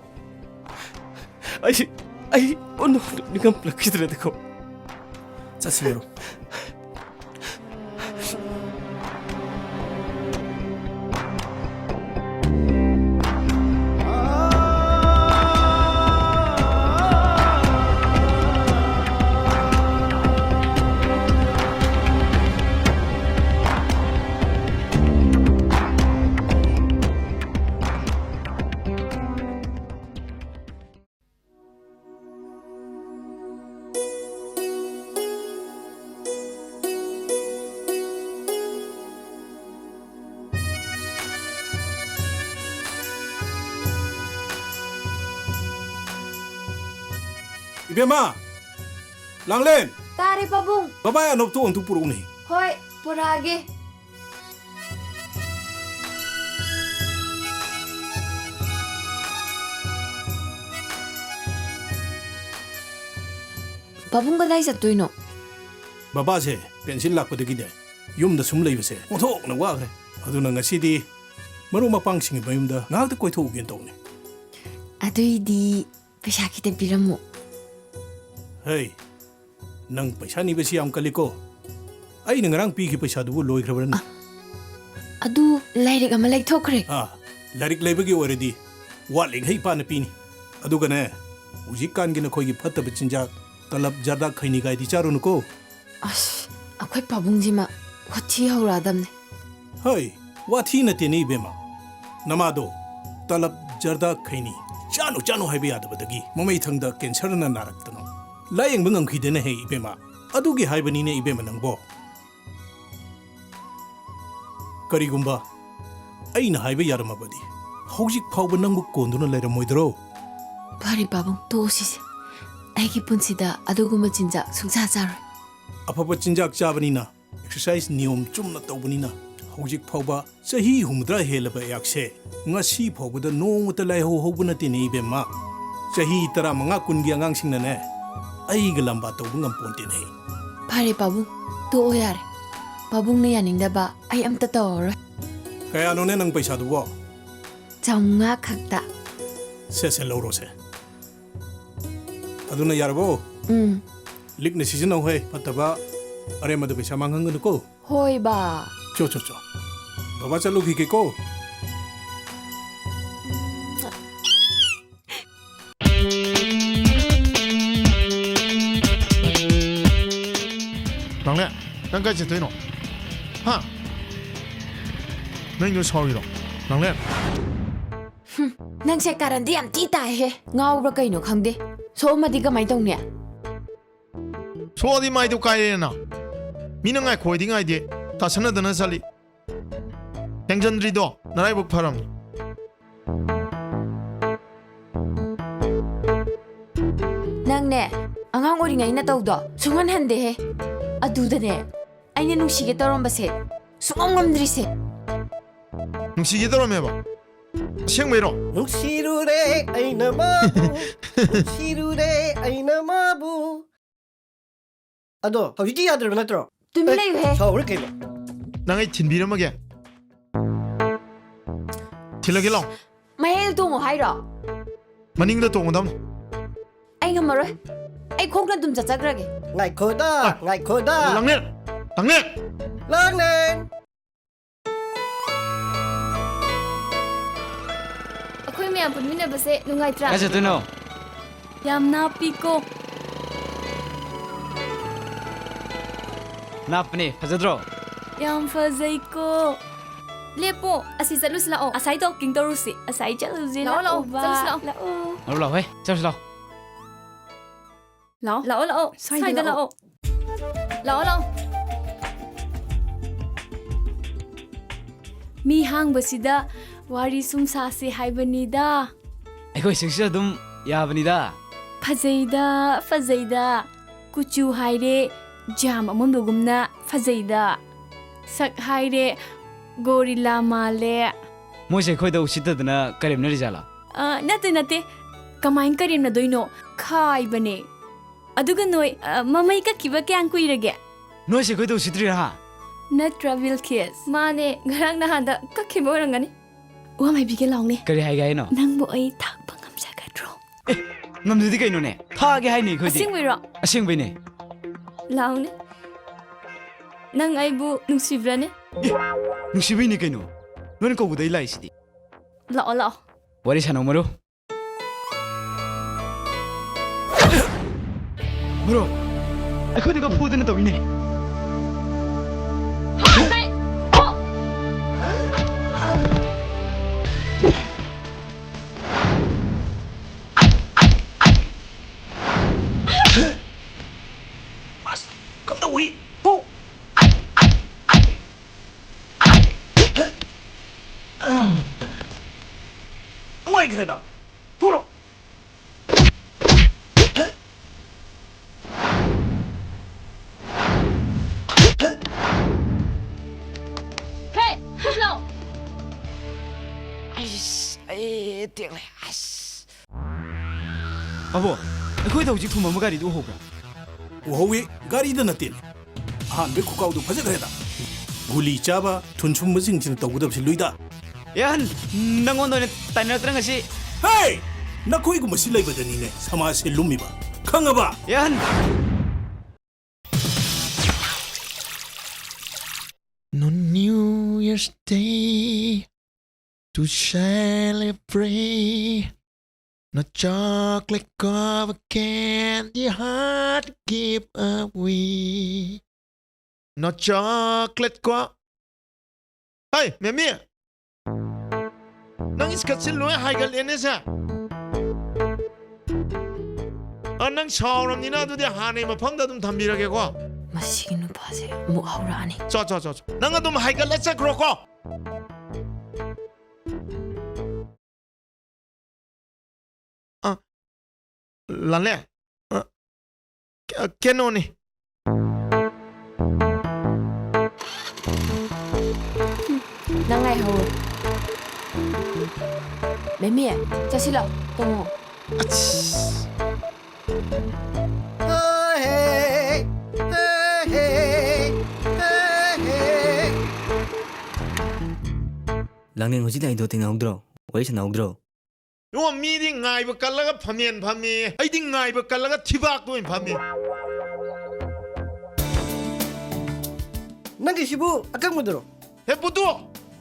ꯑꯩ, ꯑꯩ ꯑꯣꯟꯅ ꯅꯤꯡꯉꯝꯂꯛꯈꯤꯗ꯭ꯔꯦꯗꯀꯣ꯫ ꯆꯠꯁꯤ, ꯃꯔꯨꯞ꯫ ꯏꯕꯦꯝꯃ! ꯂꯥꯡꯂꯦꯟ! ꯇꯥꯔꯦ, ꯄꯥꯕꯨꯡ꯫ ꯕꯕꯥ ꯑꯅꯣꯞꯇꯣ ꯑꯝꯇ ꯄꯨꯔꯛꯎꯅꯦ꯫ ꯍꯣꯏ, ꯄꯨꯔꯛꯑꯒꯦ꯫ ꯄꯥꯕꯨꯡ ꯀꯗꯥꯏ ꯆꯠꯇꯣꯏꯅꯣ? ꯕꯕꯥꯁꯦ ꯄꯦꯟꯁꯤꯜ ꯂꯥꯛꯄꯗꯒꯤꯅꯦ, ꯌꯨꯝꯗ ꯁꯨꯝ ꯂꯩꯕꯁꯦ ꯑꯣꯟꯊꯣꯛꯅ ꯋꯥꯈ꯭ꯔꯦ꯫ ꯑꯗꯨꯅ ꯉꯁꯤꯗꯤ ꯃꯔꯨꯞ ꯃꯄꯥꯡꯁꯤꯡꯒꯤ ꯃꯌꯨꯝꯗ ꯉꯥꯏꯍꯥꯛꯇ ꯀꯣꯏꯊꯣꯛꯎꯒꯦꯅ ꯇꯧꯅꯤ꯫ ꯑꯗꯨꯏꯗꯤ ꯄꯩꯁꯥ ꯈꯤꯇ ꯄꯤꯔꯝꯃꯨ꯫ ꯍꯩ, ꯅꯪ ꯄꯩꯁꯥ ꯅꯤꯕꯁꯤ ꯌꯥꯝ ꯀꯜꯂꯤꯀꯣ꯫ ꯑꯩꯅ ꯉꯔꯥꯡ ꯄꯤꯈꯤꯕ ꯄꯩꯁꯥꯗꯨꯕꯨ ꯂꯣꯏꯈ꯭ꯔꯕ꯭ꯔꯅꯦ? ꯑ, ꯑꯗꯨ ꯂꯥꯏꯔꯤꯛ ꯑꯃ ꯂꯩꯊꯣꯛꯈ꯭ꯔꯦ꯫ ꯑꯥ, ꯂꯥꯏꯔꯤꯛ ꯂꯩꯕꯒꯤ ꯑꯣꯏꯔꯗꯤ ꯋꯥꯠꯂꯤꯈꯩ ꯏꯄꯥꯅ ꯄꯤꯅꯤ꯫ ꯑꯗꯨꯒꯅꯦ, ꯍꯧꯖꯤꯛꯀꯥꯟꯒꯤ ꯅꯈꯣꯏꯒꯤ ꯐꯠꯇꯕ ꯆꯤꯟꯖꯥꯛ, ꯇꯂꯞ, ꯖꯔꯗꯥ, ꯈꯩꯅꯤꯒꯥꯏꯗꯤ ꯆꯥꯔꯨꯅꯨꯀꯣ꯫ ꯑꯁ, ꯑꯩꯈꯣꯏ ꯄꯥꯕꯨꯡꯁꯤꯃ ꯋꯥꯊꯤ ꯍꯧꯔꯛꯑꯗꯝꯅꯦ꯫ ꯍꯩ, ꯋꯥꯊꯤ ꯅꯠꯇꯦꯅꯦ ꯏꯕꯦꯝꯃ꯫ ꯅꯃꯥꯗꯣ ꯇꯂꯞ, ꯖꯔꯗꯥ, ꯈꯩꯅꯤ ꯆꯥꯅꯨ ꯆꯥꯅꯨ ꯍꯥꯏꯕ ꯌꯥꯗꯕꯗꯒꯤ ꯃꯃꯩꯊꯪꯗ ꯀꯦꯟꯁꯔꯅ ꯅꯥꯔꯛꯇꯅ ꯂꯥꯌꯦꯡꯕ ꯉꯝꯈꯤꯗꯦꯅꯦ ꯍꯦ ꯏꯕꯦꯝꯃ꯫ ꯑꯗꯨꯒꯤ ꯍꯥꯏꯕꯅꯤꯅꯦ ꯏꯕꯦꯝꯃ ꯅꯪꯕꯣ꯫ ꯀꯔꯤꯒꯨꯝꯕ ꯑꯩꯅ ꯍꯥꯏꯕ ꯌꯥꯔꯝꯃꯕꯗꯤ ꯍꯧꯖꯤꯛ ꯐꯥꯎꯕ ꯅꯪꯕꯨ ꯀꯣꯟꯗꯨꯅ ꯂꯩꯔꯝꯃꯣꯏꯗ꯭ꯔꯣ? ꯐꯔꯦ ꯄꯥꯕꯨꯡ, ꯇꯣꯛꯑꯣ ꯁꯤꯁꯦ꯫ ꯑꯩꯒꯤ ꯄꯨꯟꯁꯤꯗ ꯑꯗꯨꯒꯨꯝꯕ ꯆꯤꯟꯖꯥꯛ ꯁꯨꯡꯆꯥ ꯆꯥꯔꯣꯏ꯫ ꯑꯐꯕ ꯆꯤꯟꯖꯥꯛ ꯆꯥꯕꯅꯤꯅ, ꯑꯦꯛꯁꯔꯁꯥꯏꯁ ꯅꯤꯌꯣꯝ ꯆꯨꯝꯅ ꯇꯧꯕꯅꯤꯅ ꯍꯧꯖꯤꯛ ꯐꯥꯎꯕ ꯆꯍꯤ ꯍꯨꯝꯐꯨꯇꯔꯥ ꯍꯦꯜꯂꯕ ꯑꯩꯍꯥꯛꯁꯦ ꯉꯁꯤ ꯐꯥꯎꯕꯗ ꯅꯣꯡꯃꯇ ꯂꯥꯏꯍꯧ ꯍꯧꯕ ꯅꯠꯇꯦꯅꯦ ꯏꯕꯦꯝꯃ꯫ ꯆꯍꯤ ꯇꯔꯥꯃꯉꯥ ꯀꯨꯟꯒꯤ ꯑꯉꯥꯡꯁꯤꯡꯅꯅꯦ ꯑꯩꯒ ꯂꯝꯕꯥ ꯇꯧꯕ ꯉꯝꯄꯣꯟꯇꯦꯅꯦ꯫ ꯐꯔꯦ ꯄꯥꯕꯨꯡ, ꯇꯣꯛꯑꯣ ꯌꯥꯔꯦ꯫ ꯄꯥꯕꯨꯡꯅ ꯌꯥꯅꯤꯡꯗꯕ ꯑꯩ ꯑꯝꯇ ꯇꯧꯔꯔꯣꯏ꯫ ꯀꯌꯥꯅꯣꯅꯦ ꯅꯪ ꯄꯩꯁꯥꯗꯨꯕꯣ? ꯆꯥꯝꯃꯉꯥ ꯈꯛꯇ꯫ ꯁꯦ, ꯁꯦ, ꯂꯧꯔꯣꯁꯦ꯫ ꯑꯗꯨꯅ ꯌꯥꯔꯕꯣ? ꯎꯝ꯫ ꯂꯤꯛꯅ ꯁꯤꯖꯤꯟꯅꯧꯍꯦ, ꯐꯠꯇꯕ ꯑꯔꯦꯝꯕꯗ ꯄꯩꯁꯥ ꯃꯥꯡꯍꯟꯒꯅꯨꯀꯣ꯫ ꯍꯣꯏ ꯕꯥ꯫ ꯆꯣ, ꯆꯣ, ꯆꯣ꯫ ꯕꯕꯥ ꯆꯠꯂꯨꯈꯤꯒꯦꯀꯣ꯫ ꯅꯪꯅꯦ, ꯅꯪ ꯀꯥꯏ ꯆꯠꯇꯣꯏꯅꯣ? ꯍꯥ? ꯅꯪꯗꯣ ꯁꯥꯎꯔꯤꯔꯣ? ꯅꯪꯅꯦ? ꯍꯨꯝ, ꯅꯪꯁꯦ ꯀꯥꯔꯟꯗꯤ ꯌꯥꯝ ꯊꯤ ꯇꯥꯏꯍꯦ꯫ ꯉꯥꯎꯕ꯭ꯔꯥ ꯀꯩꯅꯣ ꯈꯪꯗꯦ꯫ ꯁꯣꯛꯑꯝꯃꯗꯤ ꯀꯃꯥꯏ ꯇꯧꯅꯤ? ꯁꯣꯛꯑꯗꯤ ꯃꯥꯏꯗꯣ ꯀꯥꯏꯔꯦꯅ꯫ ꯃꯤꯅ ꯉꯥꯏꯈꯣꯗꯤ ꯉꯥꯏꯗꯦ, ꯇꯥꯁꯟꯅꯗꯅ ꯆꯠꯂꯤ꯫ ꯊꯦꯡꯖꯟꯗ꯭ꯔꯤꯗꯣ ꯅꯔꯥꯏꯕꯛ ꯐꯔꯝꯅꯤ꯫ ꯅꯪꯅꯦ, ꯑꯉꯥꯡ ꯑꯣꯏꯔꯤꯉꯩ ꯅꯇꯧꯗꯣ ꯁꯨꯡꯍꯟ ꯍꯟꯗꯦꯍꯦ꯫ ꯑꯗꯨꯗꯅꯦ, ꯑꯩꯅ ꯅꯨꯡꯁꯤꯒꯦ ꯇꯧꯔꯝꯕꯁꯦ ꯁꯨꯡꯉꯝ ꯉꯝꯗ꯭ꯔꯤꯁꯦ꯫ ꯅꯨꯡꯁꯤꯒꯦ ꯇꯧꯔꯝꯃꯦꯕ? ꯑꯁꯦꯡꯕꯩꯔꯣ? ꯅꯨꯡꯁꯤꯔꯨꯔꯦ ꯑꯩꯅ ꯃꯥꯕꯨ, ꯅꯨꯡꯁꯤꯔꯨꯔꯦ ꯑꯩꯅ ꯃꯥꯕꯨ꯫ ꯑꯗꯣ ꯍꯧꯖꯤꯛꯇꯤ ꯌꯥꯗ꯭ꯔꯕ ꯅꯠꯇ꯭ꯔꯣ? ꯇꯨꯃꯤꯟ ꯑꯦ, ꯂꯩꯌꯨꯍꯦ꯫ ꯁꯥꯎꯔꯦ ꯀꯩꯅꯣ? ꯅꯪ ꯑꯩ ꯊꯤꯟꯕꯤꯔꯝꯃꯒꯦ꯫ ꯊꯤꯜꯂꯒꯦ ꯂꯥꯎ꯫ ꯃꯍꯦꯜ ꯇꯣꯡꯉꯣ ꯍꯥꯏꯔꯣ? ꯃꯅꯤꯡꯗ ꯇꯣꯡꯒꯗꯕꯅꯤ꯫ ꯑꯩ ꯉꯝꯃꯔꯣꯏ꯫ ꯑꯩ ꯈꯣꯡꯅ ꯑꯗꯨꯝ ꯆꯠꯆꯈ꯭ꯔꯒꯦ꯫ ꯉꯥꯏꯈꯣꯗ, ꯑ, ꯉꯥꯏꯈꯣꯗ꯫ ꯂꯥꯡꯂꯦꯟ! ꯂꯥꯡꯂꯦꯟ! ꯂꯥꯡꯂꯦꯟ! ꯑꯩꯈꯣꯏ ꯃꯌꯥꯝ ꯄꯨꯟꯃꯤꯟꯅꯕꯁꯦ ꯅꯨꯡꯉꯥꯏꯇ꯭ꯔꯥ? ꯀꯥꯏ ꯆꯠꯇꯣꯏꯅꯣ? ꯌꯥꯝ ꯅꯥꯞꯄꯤꯀꯣ꯫ ꯅꯥꯞꯄꯅꯦ, ꯐꯖꯗ꯭ꯔꯣ? ꯌꯥꯝ ꯐꯖꯩꯀꯣ꯫ ꯂꯦꯞꯄꯣ, ꯑꯁꯤ ꯆꯠꯂꯨꯁꯤ ꯂꯥꯛꯑꯣ꯫ ꯑꯁꯥꯏꯗ walking ꯇꯧꯔꯨꯁꯤ꯫ ꯑꯁꯥꯏ ꯆꯠꯂꯨꯁꯤ ꯂꯥꯛꯑꯣ, ꯂꯥꯛꯑꯣ, ꯂꯥꯛꯑꯣꯕ꯫ ꯆꯠꯂꯨꯁꯤ ꯂꯥꯛꯑꯣ꯫ ꯂꯥꯛꯑꯣ꯫ ꯂꯥꯛꯑꯣ, ꯂꯥꯛꯑꯣ, ꯍꯦ, ꯆꯠꯂꯨꯁꯤ ꯂꯥꯛꯑꯣ꯫ ꯂꯥꯛꯑꯣ꯫ ꯂꯥꯛꯑꯣ, ꯂꯥꯛꯑꯣ꯫ ꯁ꯭ꯋꯥꯏꯗ ꯁ꯭ꯋꯥꯏꯗ ꯂꯥꯛꯑꯣ꯫ ꯂꯥꯛꯑꯣ꯫ ꯂꯥꯛꯑꯣ, ꯂꯥꯛꯑꯣ꯫ ꯃꯤ ꯍꯥꯡꯕꯁꯤꯗ ꯋꯥꯔꯤ ꯁꯨꯝ ꯁꯥꯁꯤ ꯍꯥꯏꯕꯅꯤꯗ꯫ ꯑꯩꯈꯣꯏ ꯁꯤꯛꯁꯨ ꯑꯗꯨꯝ ꯌꯥꯕꯅꯤꯗ꯫ ꯐꯖꯩꯗ, ꯐꯖꯩꯗ꯫ ꯀꯨꯆꯨ ꯍꯥꯏꯔꯦ ꯖꯥꯝ ꯑꯃꯨꯟꯕꯒꯨꯝꯅ ꯐꯖꯩꯗ꯫ ꯁꯛ ꯍꯥꯏꯔꯦ ꯒꯣꯔꯤꯂꯥ ꯃꯥꯜꯂꯦ꯫ ꯃꯣꯏꯁꯦ ꯑꯩꯈꯣꯏꯗ ꯎꯁꯤꯠꯇꯗꯅ ꯀꯔꯦꯝꯅꯔꯤꯖꯥꯠꯂꯥ? ꯑ, ꯅꯠꯇꯦ, ꯅꯠꯇꯦ꯫ ꯀꯃꯥꯏꯅ ꯀꯔꯦꯝꯅꯗꯣꯏꯅꯣ? ꯈꯥꯏꯕꯅꯦ꯫ ꯑꯗꯨꯒ ꯅꯣꯏ, ꯑ, ꯃꯃꯩ ꯀꯛꯈꯤꯕ ꯀꯌꯥꯝ ꯀꯨꯏꯔꯒꯦ? ꯅꯣꯏꯁꯦ ꯑꯩꯈꯣꯏꯗ ꯎꯁꯤꯠꯇ꯭ꯔꯤꯔꯥ, ꯍꯥ? ꯅꯠꯇ꯭ꯔꯥ, ꯕꯤꯜꯀꯤꯁ? ꯃꯥꯅꯦ, ꯉꯔꯥꯡ ꯅꯍꯥꯟꯗ ꯀꯛꯈꯤꯕ ꯑꯣꯏꯔꯝꯒꯅꯤ꯫ ꯋꯥ ꯑꯃ ꯍꯥꯏꯕꯤꯒꯦ ꯂꯥꯎꯅꯦ꯫ ꯀꯔꯤ ꯍꯥꯏꯒꯦ ꯍꯥꯏꯅꯣ? ꯅꯪꯕꯨ ꯑꯩ ꯊꯥꯛꯄ ꯉꯝꯖꯒꯗ꯭ꯔꯣ? ꯑꯦ, ꯉꯝꯗꯗꯤ ꯀꯩꯅꯣꯅꯦ? ꯊꯥꯒꯦ ꯍꯥꯏꯅꯤ ꯑꯩꯈꯣꯏꯗꯤ꯫ ꯑꯁꯦꯡꯕꯩꯔꯣ? ꯑꯁꯦꯡꯕꯩꯅꯦ꯫ ꯂꯥꯎꯅꯦ꯫ ꯅꯪ ꯑꯩꯕꯨ ꯅꯨꯡꯁꯤꯕ꯭ꯔꯥꯅꯦ? ꯑꯦ, ꯅꯨꯡꯁꯤꯕꯩꯅꯦ ꯀꯩꯅꯣ꯫ ꯅꯣꯏꯅ ꯀꯧꯕꯗ ꯑꯩ ꯂꯥꯛꯏꯁꯤꯗꯤ꯫ ꯂꯥꯛꯑꯣ, ꯂꯥꯛꯑꯣ꯫ ꯋꯥꯔꯤ ꯁꯥꯟꯅꯧ, ꯃꯔꯨꯞ꯫ ꯃꯔꯨꯞ, ꯑꯩꯈꯣꯏꯗꯒ ꯐꯨꯗꯅ ꯇꯧꯏꯅꯦ꯫ ꯑꯁ, ꯀꯝꯗꯧꯏ? ꯐꯨ! ꯅꯨꯡꯉꯥꯏꯈ꯭ꯔꯦꯗ꯫ ꯐꯨꯔꯣ꯫ ꯍꯦ, ꯐꯨꯁꯂꯣ꯫ ꯑꯩꯁ, ꯑꯩ ꯇꯦꯛꯂꯦ꯫ ꯑꯁ꯫ ꯄꯥꯕꯣ, ꯑꯩꯈꯣꯏꯗ ꯍꯧꯖꯤꯛ ꯊꯨꯝꯃꯝꯕ ꯒꯥꯔꯤꯗꯨ ꯎꯍꯧꯕ꯭ꯔꯥ? ꯎꯍꯧꯋꯤ, ꯒꯥꯔꯤꯗ ꯅꯠꯇꯦꯅꯦ꯫ ꯑꯍꯥꯟꯕꯩ ꯈꯨꯀꯥꯎꯗꯨ ꯐꯖꯈ꯭ꯔꯦꯗ꯫ ꯒꯨꯂꯤ ꯆꯥꯕ, ꯊꯨꯟ ꯁꯨꯝꯕꯁꯤꯡꯁꯤꯅ ꯇꯧꯒꯗꯕꯁꯤ ꯂꯨꯏꯗ꯫ ꯑꯦ ꯑꯍꯟ, ꯅꯪꯉꯣꯟꯗ ꯑꯣꯏꯅ ꯇꯥꯏꯅꯔꯛꯇ꯭ꯔꯥ ꯉꯁꯤ? ꯍꯦ! ꯅꯈꯣꯏꯒꯨꯝꯕꯁꯤ ꯂꯩꯕꯗꯅꯤꯅꯦ ꯁꯃꯥꯖꯁꯦ ꯂꯨꯝꯃꯤꯕ꯫ ꯈꯪꯉꯕ? ꯑꯦ ꯑꯍꯟ! No New Year's Day to celebrate. No chocolate covered candy hard to give away. No chocolate co- Hey, ꯃꯦꯃꯤ! ꯅꯪ ꯏꯁꯀꯠꯁꯤ ꯂꯣꯏ ꯍꯥꯏꯒꯠꯂꯦꯅꯦ ꯁꯦ꯫ ꯑ, ꯅꯪ ꯁꯥꯎꯔꯕꯅꯤꯅ ꯑꯗꯨꯗꯤ ꯍꯥꯟꯅꯩ ꯃꯐꯝꯗ ꯑꯗꯨꯝ ꯊꯝꯕꯤꯔꯒꯦꯀꯣ꯫ ꯃꯁꯤꯒꯤ ꯅꯨꯄꯥꯁꯦ ꯑꯃꯨꯛ ꯍꯧꯔꯛꯑꯅꯤ꯫ ꯆꯣ, ꯆꯣ, ꯆꯣ, ꯆꯣ꯫ ꯅꯪ ꯑꯗꯨꯝ ꯍꯥꯏꯒꯠꯂ ꯆꯠꯈ꯭ꯔꯣꯀꯣ꯫ ꯑ, ꯂꯥꯂꯦ꯫ ꯑ, ꯀ-, ꯀꯩꯅꯣꯅꯤ꯫ ꯅꯪ ꯉꯥꯏꯍꯧꯔꯣ꯫ ꯃꯦꯃꯤ, ꯆꯠꯁꯤꯜꯂꯣ, ꯇꯣꯡꯉꯣ꯫ ꯑꯁ꯫ ꯂꯥꯡꯂꯦꯟ ꯍꯧꯖꯤꯛ ꯂꯥꯛꯏꯗꯣ ꯊꯦꯡꯅꯍꯧꯗ꯭ꯔꯣ? ꯋꯥꯔꯤ ꯁꯥꯟꯅꯍꯧꯗ꯭ꯔꯣ? ꯏꯕꯨꯡꯉꯣ, ꯃꯤꯗꯤ ꯉꯥꯏꯕ ꯀꯜꯂꯒ ꯐꯝꯃꯦꯟ ꯐꯝꯃꯤ, ꯑꯩꯗꯤ ꯉꯥꯏꯕ ꯀꯜꯂꯒ ꯊꯤꯕꯥꯛꯇ ꯑꯣꯏꯅ ꯐꯝꯃꯤ꯫ ꯅꯪꯒꯤꯁꯤꯕꯨ ꯑꯀꯪꯕꯗꯨꯔꯣ? ꯍꯦ ꯄꯨꯇꯨ,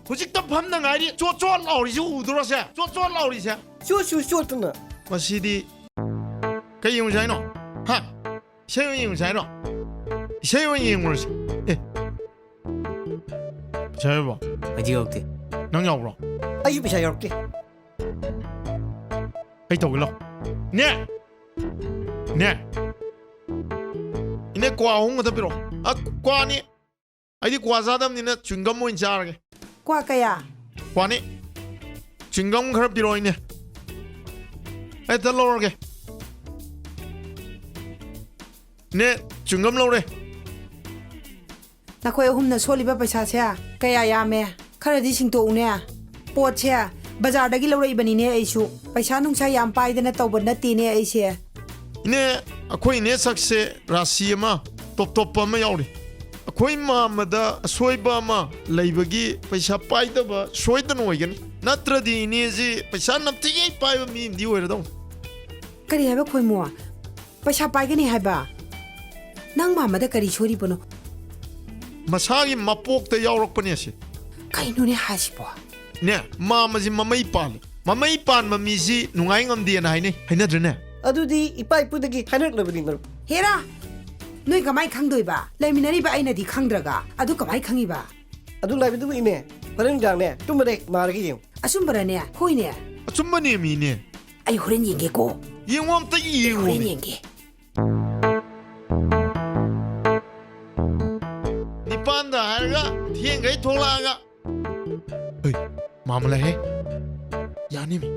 ꯍꯧꯖꯤꯛꯇ ꯐꯝꯗ ꯉꯥꯏꯔꯤ, ꯆꯣꯠ ꯆꯣꯠ ꯂꯥꯎꯔꯤꯁꯤ ꯎꯗ꯭ꯔꯣ ꯁꯦ? ꯆꯣꯠ ꯆꯣꯠ ꯂꯥꯎꯔꯤꯁꯦ꯫ ꯆꯣꯠꯁꯨ ꯆꯣꯠꯇꯅ꯫ ꯃꯁꯤꯗꯤ ꯀꯩ ꯌꯦꯡꯉꯨꯁꯦ ꯍꯥꯏꯅꯣ? ꯍꯥ? ꯏꯁꯩ ꯑꯣꯏꯅ ꯌꯦꯡꯉꯨꯁꯦ ꯍꯥꯏꯔꯣ? ꯏꯁꯩ ꯑꯣꯏꯅ ꯌꯦꯡꯉꯨꯔꯁꯦ꯫ ꯑꯦ꯫ ꯄꯩꯁꯥ ꯌꯥꯎꯕ꯭ꯔꯣ? ꯑꯩꯗꯤ ꯌꯥꯎꯔꯛꯇꯦ꯫ ꯅꯪ ꯌꯥꯎꯕ꯭ꯔꯣ? ꯑꯩꯁꯨ ꯄꯩꯁꯥ ꯌꯥꯎꯔꯛꯇꯦ꯫ ꯑꯩ ꯇꯧꯒꯦ ꯂꯥꯎ꯫ ꯅꯦ! ꯅꯦ! ꯏꯅꯦ, ꯀ꯭ꯋꯥ ꯑꯍꯨꯝ ꯈꯛꯇ ꯄꯤꯔꯛꯑꯣ꯫ ꯑ, ꯀ꯭ꯋꯥꯅꯤ꯫ ꯑꯩꯗꯤ ꯀ꯭ꯋꯥ ꯆꯥꯗꯕꯅꯤꯅ ꯆ꯭ꯋꯤꯡꯒꯝ ꯑꯣꯏꯅ ꯆꯥꯔꯒꯦ꯫ ꯀ꯭ꯋꯥ ꯀꯌꯥ? ꯀ꯭ꯋꯥꯅꯤ꯫ ꯆ꯭ꯋꯤꯡꯒꯝ ꯈꯔ ꯄꯤꯔꯛꯑꯣ, ꯏꯅꯦ꯫ ꯑꯩ ꯍꯦꯛꯇ ꯂꯧꯔꯒꯦ꯫ ꯏꯅꯦ, ꯆ꯭ꯋꯤꯡꯒꯝ ꯂꯧꯔꯦ꯫ ꯅꯈꯣꯏ ꯑꯍꯨꯝꯅ ꯁꯣꯜꯂꯤꯕ ꯄꯩꯁꯥꯁꯦ ꯀꯌꯥ ꯌꯥꯝꯃꯦ? ꯈꯔꯗꯤ ꯁꯤꯡꯇꯣꯛꯎꯅꯦ꯫ ꯄꯣꯠꯁꯦ ꯕꯖꯥꯔꯗꯒꯤ ꯂꯧꯔꯛꯏꯕꯅꯤꯅꯦ ꯑꯩꯁꯨ꯫ ꯄꯩꯁꯥ ꯅꯨꯡꯁꯥ ꯌꯥꯝ ꯄꯥꯏꯗꯅ ꯇꯧꯕ ꯅꯠꯇꯦꯅꯦ ꯑꯩꯁꯦ꯫ ꯏꯅꯦ, ꯑꯩꯈꯣꯏ ꯏꯅꯦ ꯁꯛꯁꯦ ꯔꯥꯁꯤ ꯑꯃ ꯇꯣꯞ ꯇꯣꯞꯄ ꯑꯃ ꯌꯥꯎꯔꯤ꯫ ꯑꯩꯈꯣꯏ ꯃꯥꯝꯃꯗ ꯑꯁꯣꯏꯕ ꯑꯃ ꯂꯩꯕꯒꯤ ꯄꯩꯁꯥ ꯄꯥꯏꯗꯕ ꯁꯣꯏꯗꯅ ꯑꯣꯏꯒꯅꯤ꯫ ꯅꯠꯇ꯭ꯔꯗꯤ ꯏꯅꯦꯁꯤ ꯄꯩꯁꯥ ꯅꯝꯊꯤꯒꯩ ꯄꯥꯏꯕ ꯃꯤ ꯑꯃꯗꯤ ꯑꯣꯏꯔꯗꯧꯅꯤ꯫ ꯀꯔꯤ ꯍꯥꯏꯕ ꯈꯣꯏꯃꯨ? ꯄꯩꯁꯥ ꯄꯥꯏꯒꯅꯤ ꯍꯥꯏꯕ? ꯅꯪ ꯃꯥꯝꯃꯗ ꯀꯔꯤ ꯁꯣꯏꯔꯤꯕꯅꯣ? ꯃꯁꯥꯒꯤ ꯃꯄꯣꯛꯇ ꯌꯥꯎꯔꯛꯄꯅꯦ ꯁꯤ꯫ ꯀꯩꯅꯣꯅꯦ ꯍꯥꯏꯁꯤꯕꯣ? ꯅꯦ, ꯃꯥꯝꯃꯁꯤ ꯃꯃꯩ ꯄꯥꯜꯂꯤ꯫ ꯃꯃꯩ ꯄꯥꯟꯕ ꯃꯤꯁꯤ ꯅꯨꯡꯉꯥꯏ ꯉꯝꯗꯦꯅ ꯍꯥꯏꯅꯩ, ꯍꯥꯏꯅꯗ꯭ꯔꯅꯦ? ꯑꯗꯨꯗꯤ ꯏꯄꯥ ꯏꯄꯨꯗꯒꯤ ꯍꯥꯏꯅꯔꯛꯂꯕꯅꯤ, ꯃꯔꯨꯞ꯫ ꯍꯦꯔꯥ! ꯅꯣꯏ ꯀꯃꯥꯏ ꯈꯪꯗꯣꯏꯕ? ꯂꯩꯃꯤꯟꯅꯔꯤꯕ ꯑꯩꯅꯗꯤ ꯈꯪꯗ꯭ꯔꯒ꯫ ꯑꯗꯨ ꯀꯃꯥꯏ ꯈꯪꯉꯤꯕ? ꯑꯗꯨ ꯂꯥꯏꯕꯗꯨꯕꯨ ꯏꯅꯦ, ꯍꯣꯔꯦꯟ ꯅꯨꯡꯗꯥꯡꯅꯦ, ꯇꯨꯝꯕꯗ ꯍꯦꯛ ꯃꯥꯔꯒ ꯌꯦꯡꯉꯨ꯫ ꯑꯆꯨꯝꯕꯔꯅꯦ? ꯍꯣꯏꯅꯦ꯫ ꯑꯆꯨꯝꯕꯅꯦ, ꯃꯤꯅꯦ꯫ ꯑꯩ ꯍꯣꯔꯦꯟ ꯌꯦꯡꯒꯦꯀꯣ꯫ ꯌꯦꯡꯉꯣ, ꯑꯝꯇ ꯌꯦꯡꯉꯣ, ꯍꯣꯔꯦꯟ ꯃꯤ꯫ ꯌꯦꯡꯒꯦ꯫ ꯅꯤꯄꯥꯟꯗ ꯍꯥꯏꯔꯒ ꯊꯦꯡꯈꯩ ꯊꯣꯛꯂꯛꯑꯒ꯫ ꯍꯩ, ꯃꯥꯃ ꯂꯥꯛꯑꯦ꯫ ꯌꯥꯅꯤ, ꯃꯤ꯫